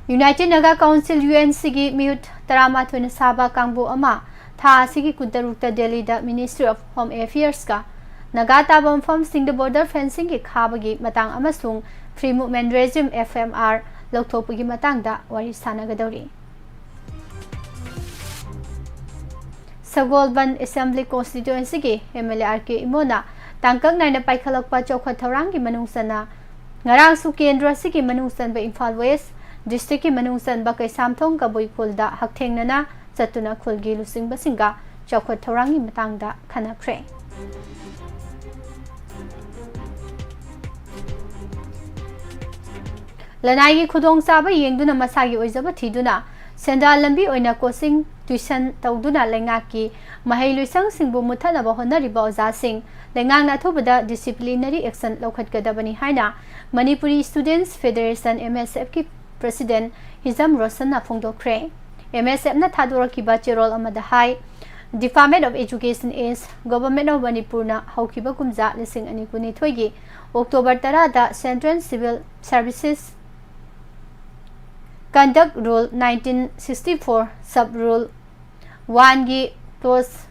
United Naga Council, U N C ꯒꯤ ꯃꯤꯍꯨꯠ ꯇꯔꯥꯃꯥꯊꯣꯏꯅ ꯁꯥꯕ ꯀꯥꯡꯕꯨ ꯑꯃ ꯊꯥ ꯑꯁꯤꯒꯤ ꯀꯨꯟꯇꯔꯨꯛꯇ ꯗꯦꯜꯂꯤꯗ Ministry of Home Affairs ꯀ ꯅꯥꯒꯥ ꯇꯥꯕ ꯃꯐꯝꯁꯤꯡꯗ border fencingꯒꯤ ꯈꯥꯕꯒꯤ ꯃꯇꯥꯡ ꯑꯃꯁꯨꯡ Free Movement Regime, F M R, ꯂꯧꯊꯣꯛꯄꯒꯤ ꯃꯇꯥꯡꯗ ꯋꯥꯔꯤ ꯁꯥꯟꯅꯒꯗꯧꯔꯤ꯫ ꯁꯒꯣꯜꯕꯟ Assembly Constituencyꯒꯤ M L A R K ꯏꯃꯣꯅ ꯇꯥꯡꯀꯛ ꯅꯥꯏꯅ ꯄꯥꯏꯈꯠꯂꯛꯄ ꯆꯥꯎꯈꯠ ꯊꯧꯔꯥꯡꯒꯤ ꯃꯅꯨꯡ ꯆꯟꯅ ꯉꯔꯥꯡꯁꯨ ꯀꯦꯟꯗ꯭ꯔ ꯑꯁꯤꯒꯤ ꯃꯅꯨꯡ ꯆꯟꯕ ꯏꯝꯐꯥꯜ West Districtꯀꯤ ꯃꯅꯨꯡ ꯆꯟꯕ ꯀꯩꯁꯥꯝꯊꯣꯡ ꯀꯕꯨꯏ ꯈꯨꯜꯗ ꯍꯛꯊꯦꯡꯅꯅ ꯆꯠꯇꯨꯅ ꯈꯨꯜꯒꯤ ꯂꯨꯆꯤꯡꯕꯁꯤꯡꯒ ꯆꯥꯎꯈꯠ ꯊꯧꯔꯥꯡꯒꯤ ꯃꯇꯥꯡꯗ ꯈꯟꯅꯈ꯭ꯔꯦ꯫ ꯂꯅꯥꯏꯒꯤ ꯈꯨꯗꯣꯡꯆꯥꯕ ꯌꯦꯡꯗꯨꯅ ꯃꯁꯥꯒꯤ ꯑꯣꯏꯖꯕ ꯊꯤꯗꯨꯅ ꯁꯦꯟꯗꯥꯟ ꯂꯝꯕꯤ ꯑꯣꯏꯅ coaching tuition ꯇꯧꯗꯨꯅ ꯂꯩꯉꯥꯛꯀꯤ ꯃꯍꯩ ꯂꯣꯏꯁꯪꯁꯤꯡꯕꯨ ꯃꯨꯠꯊꯠꯅꯕ ꯍꯣꯠꯅꯔꯤꯕ ꯑꯣꯖꯥꯁꯤꯡ ꯂꯩꯉꯥꯛꯅ ꯑꯊꯨꯕꯗ disciplinary action ꯂꯧꯈꯠꯀꯗꯕꯅꯤ ꯍꯥꯏꯅ Manipuri Students Federation, M S Fꯀꯤ President ꯍꯤꯖꯝ ꯔꯣꯁꯟꯅ ꯐꯣꯡꯗꯣꯛꯈ꯭ꯔꯦ꯫ M S Fꯅ ꯊꯥꯗꯣꯔꯛꯈꯤꯕ ꯆꯦꯔꯣꯜ ꯑꯃꯗ ꯍꯥꯏ, Department of Education is Government of Manipurꯅ ꯍꯧꯈꯤꯕ ꯀꯨꯝꯖꯥ ꯂꯤꯁꯤꯡ ꯑꯅꯤ ꯀꯨꯟꯅꯤꯊꯣꯏꯒꯤ October ꯇꯔꯥꯗ Central Civil Services Conduct Rule nineteen sixty-four, Sub Rule one ꯒꯤ clause,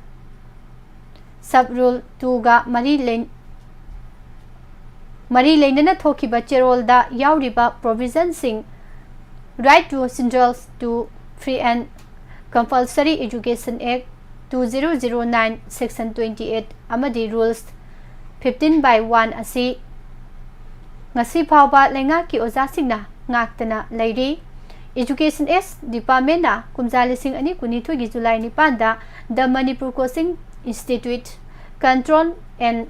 Sub Rule two ꯒ ꯃꯔꯤ ꯂꯩ-, ꯃꯔꯤ ꯂꯩꯅꯅ ꯊꯣꯛꯈꯤꯕ ꯆꯦꯔꯣꯜꯗ ꯌꯥꯎꯔꯤꯕ provisionꯁꯤꯡ, Right to Children to Free and Compulsory Education Act two thousand nine, Section twenty-eight ꯑꯃꯗꯤ Rules fifteen by one ꯑꯁꯤ ꯉꯁꯤ ꯐꯥꯎꯕ ꯂꯩꯉꯥꯛꯀꯤ ꯑꯣꯖꯥꯁꯤꯡꯅ ꯉꯥꯛꯇꯅ ꯂꯩꯔꯤ꯫ Education Act Departmentꯅ ꯀꯨꯝꯖꯥ ꯂꯤꯁꯤꯡ ꯑꯅꯤ ꯀꯨꯟꯅꯤꯊꯣꯏꯒꯤ July ꯅꯤꯄꯥꯟꯗ The Manipur Coaching Institute Control and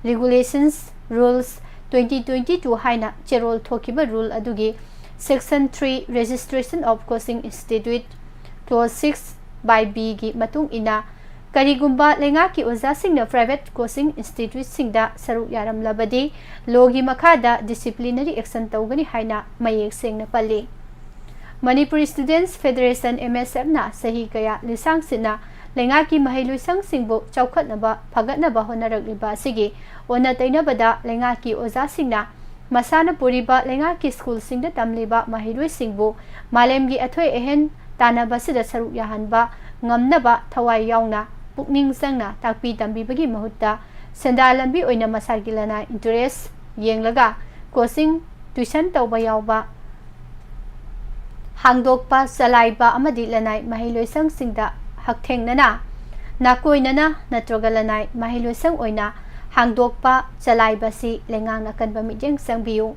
Regulations Rules twenty twenty-two ꯍꯥꯏꯅ ꯆꯦꯔꯣꯜ ꯊꯣꯛꯈꯤꯕ rule ꯑꯗꯨꯒꯤ Section three, Registration of Coaching Institute, Clause six by B ꯒꯤ ꯃꯇꯨꯡ ꯏꯟꯅ, ꯀꯔꯤꯒꯨꯝꯕ ꯂꯩꯉꯥꯛꯀꯤ ꯑꯣꯖꯥꯁꯤꯡꯅ private coaching instituteꯁꯤꯡꯗ ꯁꯔꯨꯛ ꯌꯥꯔꯝꯂꯕꯗꯤ, lawꯒꯤ ꯃꯈꯥꯗ disciplinary action ꯇꯧꯒꯅꯤ ꯍꯥꯏꯅ ꯃꯌꯦꯛ ꯁꯦꯡꯅ ꯄꯜꯂꯤ꯫ Manipur Students Federation, M S Fꯅ ꯆꯍꯤ ꯀꯌꯥ ꯂꯤꯁꯥꯡꯁꯤꯟꯅ ꯂꯩꯉꯥꯛꯀꯤ ꯃꯍꯩꯂꯣꯏꯁꯪꯁꯤꯡꯕꯨ ꯆꯥꯎꯈꯠꯅꯕ ꯐꯒꯠꯅꯕ ꯍꯣꯠꯅꯔꯛꯂꯤꯕ ꯑꯁꯤꯒꯤ ꯑꯣꯟꯅ ꯇꯩꯅꯕꯗ ꯂꯩꯉꯥꯛꯀꯤ ꯑꯣꯖꯥꯁꯤꯡꯅ ꯃꯁꯥꯅ ꯄꯨꯔꯤꯕ ꯂꯩꯉꯥꯛꯀꯤ ꯁ꯭ꯀꯨꯜꯁꯤꯡꯗ ꯇꯝꯂꯤꯕ ꯃꯍꯩꯔꯣꯏꯁꯤꯡꯕꯨ ꯃꯥꯂꯦꯝꯒꯤ ꯑꯊꯣꯏ ꯑꯍꯦꯟ ꯇꯥꯟꯅꯕꯁꯤꯗ ꯁꯔꯨꯛ ꯌꯥꯍꯟꯕ ꯉꯝꯅꯕ ꯊꯋꯥꯏ ꯌꯥꯎꯅ ꯄꯨꯛꯅꯤꯡ ꯆꯪꯅ ꯇꯥꯛꯄꯤ ꯇꯝꯕꯤꯕꯒꯤ ꯃꯍꯨꯠꯇ, ꯁꯦꯟꯗꯥꯟ ꯂꯝꯕꯤ ꯑꯣꯏꯅ ꯃꯁꯥꯒꯤ ꯂꯅꯥꯏ interest ꯌꯦꯡꯂꯒ coaching tuition ꯇꯧꯕ ꯌꯥꯎꯕ ꯍꯥꯡꯗꯣꯛꯄ ꯆꯂꯥꯏꯕ ꯑꯃꯗꯤ ꯂꯅꯥꯏ ꯃꯍꯩꯂꯣꯏꯁꯪꯁꯤꯡꯗ ꯍꯛꯊꯦꯡꯅꯅ ꯅꯥꯀꯣꯏꯅꯅ ꯅꯠꯇ꯭ꯔꯒ ꯂꯅꯥꯏ ꯃꯍꯩꯂꯣꯏꯁꯪ ꯑꯣꯏꯅ ꯍꯥꯡꯗꯣꯛꯄ ꯆꯂꯥꯏꯕꯁꯤ ꯂꯩꯉꯥꯛꯅ ꯑꯀꯟꯕ ꯃꯤꯠꯌꯦꯡ ꯆꯪꯕꯤꯌꯨ꯫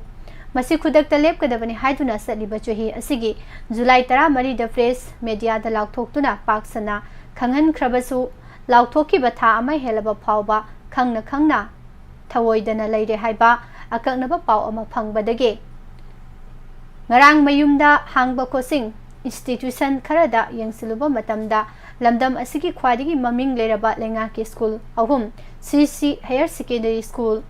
ꯃꯁꯤ ꯈꯨꯗꯛꯇ ꯂꯦꯞꯀꯗꯕꯅꯤ ꯍꯥꯏꯗꯨꯅ ꯆꯠꯂꯤꯕ ꯆꯍꯤ ꯑꯁꯤꯒꯤ ꯖꯨꯂꯥꯏ ꯇꯔꯥꯃꯔꯤꯗ press mediaꯗ ꯂꯥꯎꯊꯣꯛꯇꯨꯅ ꯄꯥꯛ ꯁꯟꯅ ꯈꯪꯍꯟꯈ꯭ꯔꯕꯁꯨ, ꯂꯥꯎꯊꯣꯛꯈꯤꯕ ꯊꯥ ꯑꯃ ꯍꯦꯜꯂꯕ ꯐꯥꯎꯕ ꯈꯪꯅ ꯈꯪꯅ ꯊꯑꯣꯏꯗꯅ ꯂꯩꯔꯦ ꯍꯥꯏꯕ ꯑꯀꯛꯅꯕ ꯄꯥꯎ ꯑꯃ ꯐꯪꯕꯗꯒꯤ ꯉꯔꯥꯡ ꯃꯌꯨꯝꯗ ꯍꯥꯡꯕ coaching institution ꯈꯔꯗ ꯌꯦꯡꯁꯤꯜꯂꯨꯕ ꯃꯇꯝꯗ, ꯂꯝꯗꯝ ꯑꯁꯤꯒꯤ ꯈ꯭ꯋꯥꯏꯗꯒꯤ ꯃꯃꯤꯡ ꯂꯩꯔꯕ ꯂꯩꯉꯥꯛꯀꯤ ꯁ꯭ꯀꯨꯜ ꯑꯍꯨꯝ, ꯁꯤ ꯁꯤ Higher Secondary School,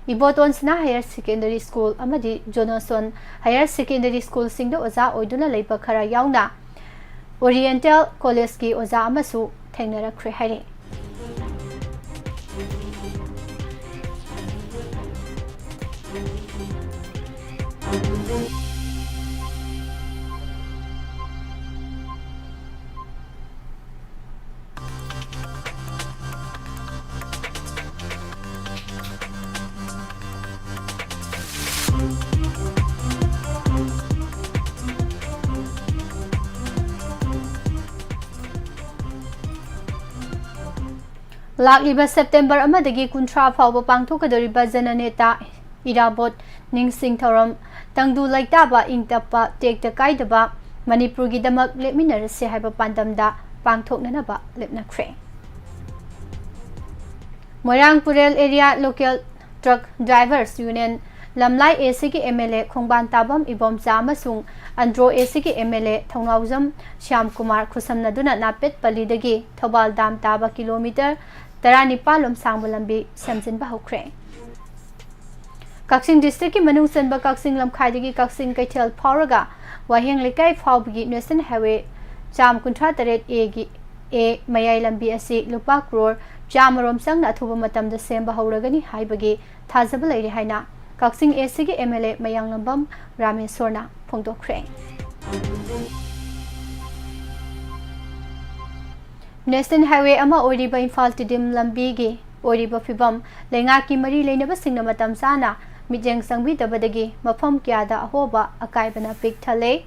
ꯏꯕꯣꯇꯣꯟ ꯁꯅꯥ Higher Secondary School ꯑꯃꯗꯤ ꯖꯣꯅꯣꯁꯣꯟ Higher Secondary Schoolꯁꯤꯡꯗ ꯑꯣꯖꯥ ꯑꯣꯏꯗꯨꯅ ꯂꯩꯕ ꯈꯔ ꯌꯥꯎꯅ Oriental Collegeꯀꯤ ꯑꯣꯖꯥ ꯑꯃꯁꯨ ꯊꯦꯡꯅꯔꯛꯈ꯭ꯔꯦ ꯍꯥꯏꯔꯤ꯫ ꯂꯥꯛꯂꯤꯕ September ꯑꯃꯗꯒꯤ ꯀꯨꯟꯊ꯭ꯔꯥ ꯐꯥꯎꯕ ꯄꯥꯡꯊꯣꯛꯀꯗꯧꯔꯤꯕ ꯖꯅꯅꯦꯇꯥ ꯏꯔꯥꯕꯣꯠ ꯅꯤꯡꯁꯤꯡ ꯊꯧꯔꯝ, ꯇꯪꯗꯨ ꯂꯩꯇꯥꯕ, ꯏꯪ ꯇꯞꯄ, ꯇꯦꯛꯇ ꯀꯥꯏꯗꯕ ꯃꯅꯤꯄꯨꯔꯒꯤꯗꯃꯛ ꯂꯦꯞꯃꯤꯟꯅꯔꯁꯤ ꯍꯥꯏꯕ ꯄꯥꯟꯗꯝꯗ ꯄꯥꯡꯊꯣꯛꯅꯅꯕ ꯂꯦꯞꯅꯈ꯭ꯔꯦ꯫ ꯃꯣꯏꯔꯥꯡ ꯄꯨꯔꯦꯜ area local truck drivers union ꯂꯝꯂꯥꯏ ACꯒꯤ MLA ꯈꯣꯡꯕꯥꯟ ꯇꯥꯕꯝ Ibomcha ꯑꯃꯁꯨꯡ ꯑꯟꯗ꯭ꯔꯣ ACꯒꯤ MLA ꯊꯧꯅꯥꯎꯖꯝ ꯁ꯭ꯌꯥꯝꯀꯨꯃꯥꯔ ꯈꯨꯠꯁꯝꯅꯗꯨꯅ ꯅꯥꯄꯦꯠ ꯄꯜꯂꯤꯗꯒꯤ ꯊꯧꯕꯥꯜ ꯗꯥꯝ ꯇꯥꯕ kilometre ꯇꯔꯥꯅꯤꯄꯥꯜ ꯂꯣꯝ ꯁꯥꯡꯕ ꯂꯝꯕꯤ ꯁꯦꯝꯖꯤꯟꯕ ꯍꯧꯈ꯭ꯔꯦ꯫ ꯀꯛꯆꯤꯡ districtꯀꯤ ꯃꯅꯨꯡ ꯆꯟꯕ ꯀꯛꯆꯤꯡ ꯂꯝꯈꯥꯏꯗꯒꯤ ꯀꯛꯆꯤꯡ ꯀꯩꯊꯦꯜ ꯐꯥꯎꯔꯒ ꯋꯥꯍꯦꯡ ꯂꯩꯀꯥꯏ ꯐꯥꯎꯕꯒꯤ National Highway ꯆꯥꯝ ꯀꯨꯟꯊ꯭ꯔꯥ ꯇꯔꯦꯠ Aꯒꯤ A ꯃꯌꯥꯏ ꯂꯝꯕꯤ ꯑꯁꯤ ꯂꯨꯄꯥ ꯀ꯭ꯔꯣꯔ ꯆꯥꯝꯃꯔꯣꯝ ꯆꯪꯅ ꯑꯊꯨꯕ ꯃꯇꯝꯗ ꯁꯦꯝꯕ ꯍꯧꯔꯒꯅꯤ ꯍꯥꯏꯕꯒꯤ ꯊꯥꯖꯕ ꯂꯩꯔꯤ ꯍꯥꯏꯅ ꯀꯛꯆꯤꯡ ACꯒꯤ MLA ꯃꯌꯥꯡꯂꯝꯕꯝ ꯔꯥꯃꯦꯁꯣꯔꯅ ꯐꯣꯡꯗꯣꯛꯈ꯭ꯔꯦ꯫ National Highway ꯑꯃ ꯑꯣꯏꯔꯤꯕ ꯏꯝꯐꯥꯜ ꯇꯤꯗꯤꯝ ꯂꯝꯕꯤꯒꯤ ꯑꯣꯏꯔꯤꯕ ꯐꯤꯚꯝ, ꯂꯩꯉꯥꯛꯀꯤ ꯃꯔꯤ ꯂꯩꯅꯕꯁꯤꯡꯅ ꯃꯇꯝ ꯆꯥꯅ ꯃꯤꯠꯌꯦꯡ ꯆꯪꯕꯤꯗꯕꯗꯒꯤ ꯃꯐꯝ ꯀꯌꯥꯗ ꯑꯍꯣꯕ ꯑꯀꯥꯏꯕꯅ ꯄꯤꯛ ꯊꯜꯂꯦ꯫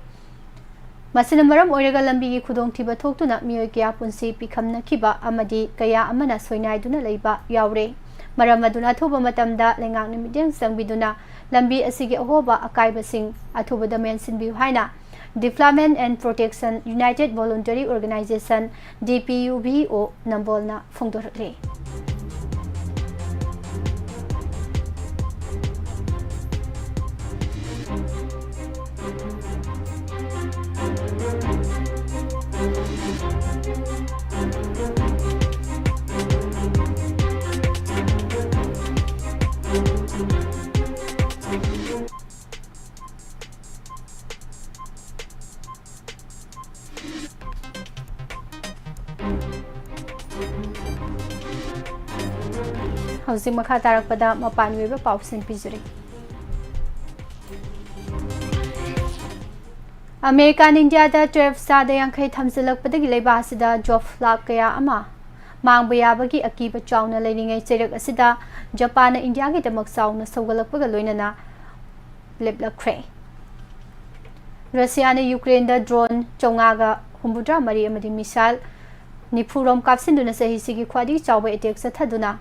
ꯃꯁꯤꯅ ꯃꯔꯝ ꯑꯣꯏꯔꯒ ꯂꯝꯕꯤꯒꯤ ꯈꯨꯗꯣꯡꯊꯤꯕ ꯊꯣꯛꯇꯨꯅ ꯃꯤꯑꯣꯏ ꯀꯌꯥ ꯄꯨꯟꯁꯤ ꯄꯤꯈꯝꯅꯈꯤꯕ ꯑꯃꯗꯤ ꯀꯌꯥ ꯑꯃꯅ ꯁꯣꯏꯅꯥꯏꯗꯨꯅ ꯂꯩꯕ ꯌꯥꯎꯔꯦ꯫ ꯃꯔꯝ ꯑꯗꯨꯅ ꯑꯊꯨꯕ ꯃꯇꯝꯗ ꯂꯩꯉꯥꯛꯅ ꯃꯤꯠꯌꯦꯡ ꯆꯪꯕꯤꯗꯨꯅ ꯂꯝꯕꯤ ꯑꯁꯤꯒꯤ ꯑꯍꯣꯕ ꯑꯀꯥꯏꯕꯁꯤꯡ ꯑꯊꯨꯕꯗ ꯃꯦꯟꯁꯤꯟꯕꯤꯌꯨ ꯍꯥꯏꯅ Development and Protection United Voluntary Organization, D P U V O, ꯅꯝꯕꯣꯜꯅ ꯐꯣꯡꯗꯣꯔꯛꯂꯤ꯫ ꯍꯧꯖꯤꯛ ꯃꯈꯥ ꯇꯥꯔꯛꯄꯗ ꯃꯄꯥꯟꯒꯤ ꯑꯣꯏꯕ ꯄꯥꯎꯁꯤꯡ ꯄꯤꯖꯔꯤ꯫ ꯑꯃꯦꯔꯤꯀꯥꯅ ꯏꯟꯗꯤꯌꯥꯗ ꯇꯦꯔꯤꯐ ꯆꯥꯗ ꯌꯥꯡꯈꯩ ꯊꯝꯖꯤꯜꯂꯛꯄꯗꯒꯤ ꯂꯩꯕꯥꯛ ꯑꯁꯤꯗ ꯖꯣꯕ ꯂꯥꯈ ꯀꯌꯥ ꯑꯃ ꯃꯥꯡꯕ ꯌꯥꯕꯒꯤ ꯑꯀꯤꯕ ꯆꯥꯎꯅ ꯂꯩꯔꯤꯉꯩ ꯆꯩꯔꯛ ꯑꯁꯤꯗ ꯖꯄꯥꯟꯅ ꯏꯟꯗꯤꯌꯥꯒꯤꯗꯃꯛ ꯆꯥꯎꯅ ꯁꯧꯒꯠꯂꯛꯄꯒ ꯂꯣꯏꯅꯅ ꯂꯦꯞꯂꯛꯈ꯭ꯔꯦ꯫ ꯔꯁꯤꯌꯥꯅ ꯌꯨꯀ꯭ꯔꯦꯟꯗ ꯗ꯭ꯔꯣꯟ ꯆꯥꯝꯃꯉꯥꯒ ꯍꯨꯝꯐꯨꯇꯔꯥ ꯃꯔꯤ ꯑꯃꯗꯤ ꯃꯤꯁꯥꯏꯜ ꯅꯤꯐꯨ ꯔꯣꯝ ꯀꯥꯞꯁꯤꯟꯗꯨꯅ ꯆꯍꯤꯁꯤꯒꯤ ꯈ꯭ꯋꯥꯏꯗꯒꯤ ꯆꯥꯎꯕ ꯑꯦꯇꯦꯛ ꯆꯠꯊꯗꯨꯅ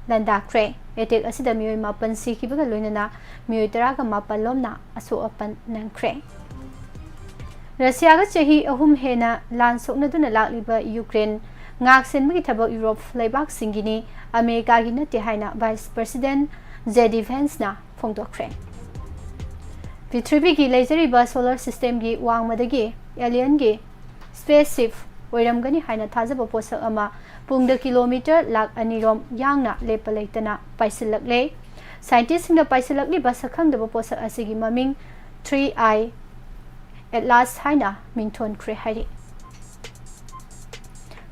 ꯂꯥꯟꯗꯥꯈ꯭ꯔꯦ꯫ ꯑꯦꯇꯦꯛ ꯑꯁꯤꯗ ꯃꯤꯑꯣꯏ ꯃꯥꯄꯟ ꯁꯤꯈꯤꯕꯒ ꯂꯣꯏꯅꯅ ꯃꯤꯑꯣꯏ ꯇꯔꯥꯒ ꯃꯥꯄꯟ ꯂꯣꯝꯅ ꯑꯁꯣꯛ ꯑꯄꯟ ꯅꯪꯈ꯭ꯔꯦ꯫ ꯔꯁꯤꯌꯥꯒ ꯆꯍꯤ ꯑꯍꯨꯝ ꯍꯦꯟꯅ ꯂꯥꯟ ꯁꯣꯛꯅꯗꯨꯅ ꯂꯥꯛꯂꯤꯕ ꯌꯨꯀ꯭ꯔꯦꯟ ꯉꯥꯛꯁꯦꯟꯕꯒꯤ ꯊꯕꯛ ꯌꯨꯔꯣꯞ ꯂꯩꯕꯥꯛꯁꯤꯡꯒꯤꯅꯤ, ꯑꯃꯦꯔꯤꯀꯥꯒꯤ ꯅꯠꯇꯦ ꯍꯥꯏꯅ ꯚꯥꯏꯁ ꯄ꯭ꯔꯦꯁꯤꯗꯦꯟꯠ ꯖꯦ ꯗꯤ ꯚꯦꯟꯁꯅ ꯐꯣꯡꯗꯣꯛꯈ꯭ꯔꯦ꯫ ꯄ꯭ꯔꯤꯊꯤꯕꯤꯒꯤ ꯂꯩꯖꯔꯤꯕ ꯁꯣꯂꯔ ꯁꯤꯁꯇꯦꯝꯒꯤ ꯋꯥꯡꯃꯗꯒꯤ ꯑꯦꯂꯤꯌꯟꯒꯤ ꯁ꯭ꯄꯦꯁ ꯁꯤꯞ ꯑꯣꯏꯔꯝꯒꯅꯤ ꯍꯥꯏꯅ ꯊꯥꯖꯕ ꯄꯣꯠꯁꯛ ꯑꯃ ꯄꯨꯡꯗ ꯀꯤꯂꯣꯃꯤꯇꯔ ꯂꯥꯈ ꯑꯅꯤ ꯔꯣꯝ ꯌꯥꯡꯅ ꯂꯦꯞꯄ ꯂꯩꯇꯅ ꯄꯥꯏꯁꯤꯜꯂꯛꯂꯦ꯫ ꯁꯥꯏꯟꯇꯤꯁꯁꯤꯡꯅ ꯄꯥꯏꯁꯤꯜꯂꯛꯂꯤꯕ ꯁꯛꯈꯪꯗꯕ ꯄꯣꯠꯁꯛ ꯑꯁꯤꯒꯤ ꯃꯃꯤꯡ ꯊ꯭ꯔꯤ ꯑꯥꯏ ꯑꯦꯠꯂꯥꯁ ꯍꯥꯏꯅ ꯃꯤꯡꯊꯣꯟꯈ꯭ꯔꯦ ꯍꯥꯏꯔꯤ꯫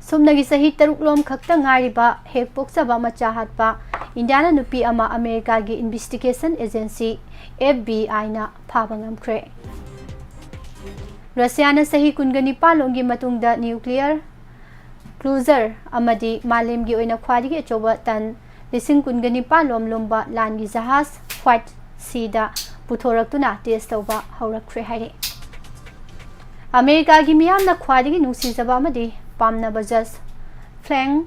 ꯁꯨꯞꯅꯒꯤ ꯆꯍꯤ ꯇꯔꯨꯛ ꯂꯣꯝ ꯈꯛꯇ ꯉꯥꯏꯔꯤꯕ ꯍꯦꯛ ꯄꯣꯛꯆꯕ ꯃꯆꯥ ꯍꯥꯠꯄ ꯏꯟꯗꯤꯌꯥꯅ ꯅꯨꯄꯤ ꯑꯃ ꯑꯃꯦꯔꯤꯀꯥꯒꯤ ꯏꯟꯚꯦꯁꯇꯤꯒꯦꯁꯟ ꯑꯦꯖꯦꯟꯁꯤ ꯑꯦꯐ ꯕꯤ ꯑꯥꯏꯅ ꯐꯥꯕ ꯉꯝꯈ꯭ꯔꯦ꯫ ꯔꯁꯤꯌꯥꯅ ꯆꯍꯤ ꯀꯨꯟꯒ ꯅꯤꯄꯥꯟ ꯂꯣꯝꯒꯤ ꯃꯇꯨꯡꯗ ꯅ꯭ꯌꯨꯀ꯭ꯂꯤꯌꯔ ꯀ꯭ꯔꯨꯖꯔ ꯑꯃꯗꯤ ꯃꯥꯂꯦꯝꯒꯤ ꯑꯣꯏꯅ ꯈ꯭ꯋꯥꯏꯗꯒꯤ ꯑꯆꯧꯕ ꯇꯟ ꯂꯤꯁꯤꯡ ꯀꯨꯟꯒ ꯅꯤꯄꯥꯟ ꯂꯣꯝ ꯂꯨꯝꯕ ꯂꯥꯟꯒꯤ ꯖꯍꯥꯖ ꯍ꯭ꯋꯥꯏꯠ ꯁꯤꯗ ꯄꯨꯊꯣꯔꯛꯇꯨꯅ ꯇꯦꯁ ꯇꯧꯕ ꯍꯧꯔꯛꯈ꯭ꯔꯦ ꯍꯥꯏꯔꯦ꯫ ꯑꯃꯦꯔꯤꯀꯥꯒꯤ ꯃꯤꯌꯥꯝꯅ ꯈ꯭ꯋꯥꯏꯗꯒꯤ ꯅꯨꯡꯁꯤꯖꯕ ꯑꯃꯗꯤ ꯄꯥꯝꯅꯕ ꯖꯖ ꯐ꯭ꯔꯦꯡ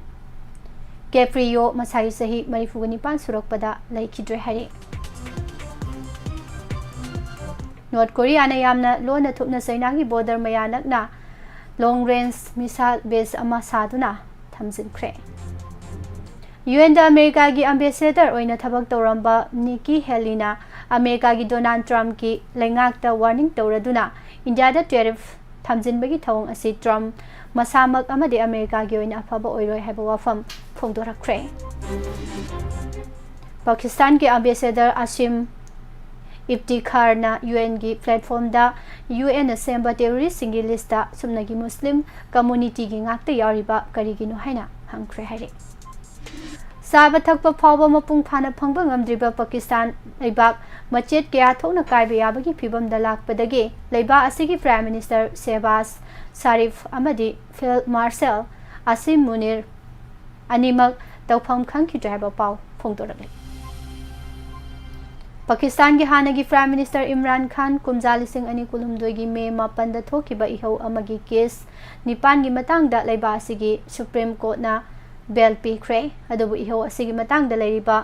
ꯀꯦꯄ꯭ꯔꯤꯌꯣ ꯃꯁꯥꯒꯤ ꯆꯍꯤ ꯃꯔꯤꯐꯨꯒ ꯅꯤꯄꯥꯟ ꯁꯨꯔꯛꯄꯗ ꯂꯩꯈꯤꯗ꯭ꯔꯦ ꯍꯥꯏꯔꯦ꯫ ꯅꯣꯔꯠ ꯀꯣꯔꯤꯌꯥꯅ ꯌꯥꯝꯅ ꯂꯣꯟꯅ ꯊꯨꯞꯅ ꯆꯩꯅꯥꯒꯤ ꯕꯣꯔꯗꯔ ꯃꯌꯥ ꯅꯛꯅ ꯂꯣꯡ ꯔꯦꯟꯖ ꯃꯤꯁꯥꯏꯜ ꯕꯦꯁ ꯑꯃ ꯁꯥꯗꯨꯅ ꯊꯝꯖꯤꯟꯈ꯭ꯔꯦ꯫ ꯌꯨ ꯑꯦꯟꯗ ꯑꯃꯦꯔꯤꯀꯥꯒꯤ ꯑꯝꯕꯦꯁꯦꯗꯔ ꯑꯣꯏꯅ ꯊꯕꯛ ꯇꯧꯔꯝꯕ ꯅꯤꯀꯤ ꯍꯦꯂꯤꯅ ꯑꯃꯦꯔꯤꯀꯥꯒꯤ ꯗꯣꯅꯥꯜꯗ ꯇ꯭ꯔꯝꯞꯀꯤ ꯂꯩꯉꯥꯛꯇ ꯋꯥꯔꯅꯤꯡ ꯇꯧꯔꯗꯨꯅ ꯏꯟꯗꯤꯌꯥꯗ ꯇꯦꯔꯤꯐ ꯊꯝꯖꯤꯟꯕꯒꯤ ꯊꯧꯑꯣꯡ ꯑꯁꯤ ꯇ꯭ꯔꯝꯞ ꯃꯁꯥꯃꯛ ꯑꯃꯗꯤ ꯑꯃꯦꯔꯤꯀꯥꯒꯤ ꯑꯣꯏꯅ ꯑꯐꯕ ꯑꯣꯏꯔꯣꯏ ꯍꯥꯏꯕ ꯋꯥꯐꯝ ꯐꯣꯡꯗꯣꯔꯛꯈ꯭ꯔꯦ꯫ ꯄꯥꯀꯤꯁꯇꯥꯟꯒꯤ ꯑꯝꯕꯦꯁꯦꯗꯔ ꯑꯁꯤꯝ ꯏꯐꯇꯤꯈꯥꯔꯅ ꯌꯨ ꯑꯦꯟꯒꯤ ꯄ꯭ꯂꯦꯠꯐꯣꯝꯗ ꯌꯨ ꯑꯦꯟꯅ ꯁꯦꯝꯕ ꯇꯦꯔꯣꯔꯤꯁꯁꯤꯡꯒꯤ ꯂꯤꯁꯇ ꯁꯨꯞꯅꯒꯤ ꯃꯨꯁꯂꯤꯝ ꯀꯝꯃꯨꯅꯤꯇꯤꯒꯤ ꯉꯥꯛꯇ ꯌꯥꯎꯔꯤꯕ ꯀꯔꯤꯒꯤꯅꯣ ꯍꯥꯏꯅ ꯍꯪꯈ꯭ꯔꯦ ꯍꯥꯏꯔꯦ꯫ ꯆꯥꯕ ꯊꯛꯄ ꯐꯥꯎꯕ ꯃꯄꯨꯡ ꯐꯥꯅ ꯐꯪꯕ ꯉꯝꯗ꯭ꯔꯤꯕ ꯄꯥꯀꯤꯁꯇꯥꯟ ꯂꯩꯕꯥꯛ ꯃꯆꯦꯠ ꯀꯌꯥ ꯊꯣꯛꯅ ꯀꯥꯏꯕ ꯌꯥꯕꯒꯤ ꯐꯤꯕꯝꯗ ꯂꯥꯛꯄꯗꯒꯤ ꯂꯩꯕꯥꯛ ꯑꯁꯤꯒꯤ ꯄ꯭ꯔꯥꯏꯝ ꯃꯤꯅꯤꯁꯇꯔ ꯁꯦꯍꯕꯥꯖ ꯁꯥꯔꯤꯐ ꯑꯃꯗꯤ ꯐꯤꯜꯗ ꯃꯥꯔꯁꯦꯜ ꯑꯁꯤꯝ ꯃꯨꯅꯤꯔ ꯑꯅꯤꯃꯛ ꯇꯧꯐꯝ ꯈꯪꯈꯤꯗ꯭ꯔꯦ ꯍꯥꯏꯕ ꯄꯥꯎ ꯐꯣꯡꯗꯣꯔꯛꯂꯤ꯫ ꯄꯥꯀꯤꯁꯇꯥꯟꯒꯤ ꯍꯥꯟꯅꯒꯤ ꯄ꯭ꯔꯥꯏꯝ ꯃꯤꯅꯤꯁꯇꯔ ꯏꯝꯔꯥꯟ ꯈꯥꯟ ꯀꯨꯝꯖꯥ ꯂꯤꯁꯤꯡ ꯑꯅꯤ ꯀꯨꯟꯍꯨꯝꯗꯣꯏꯒꯤ ꯃꯦ ꯃꯥꯄꯟꯗ ꯊꯣꯛꯈꯤꯕ ꯏꯍꯧ ꯑꯃꯒꯤ ꯀꯦꯁ ꯅꯤꯄꯥꯟꯒꯤ ꯃꯇꯥꯡꯗ ꯂꯩꯕꯥꯛ ꯑꯁꯤꯒꯤ ꯁꯨꯄ꯭ꯔꯤꯝ ꯀꯣꯔꯠꯅ ꯕꯦꯜ ꯄꯤꯈ꯭ꯔꯦ꯫ ꯑꯗꯨꯕꯨ ꯏꯍꯧ ꯑꯁꯤꯒꯤ ꯃꯇꯥꯡꯗ ꯂꯩꯔꯤꯕ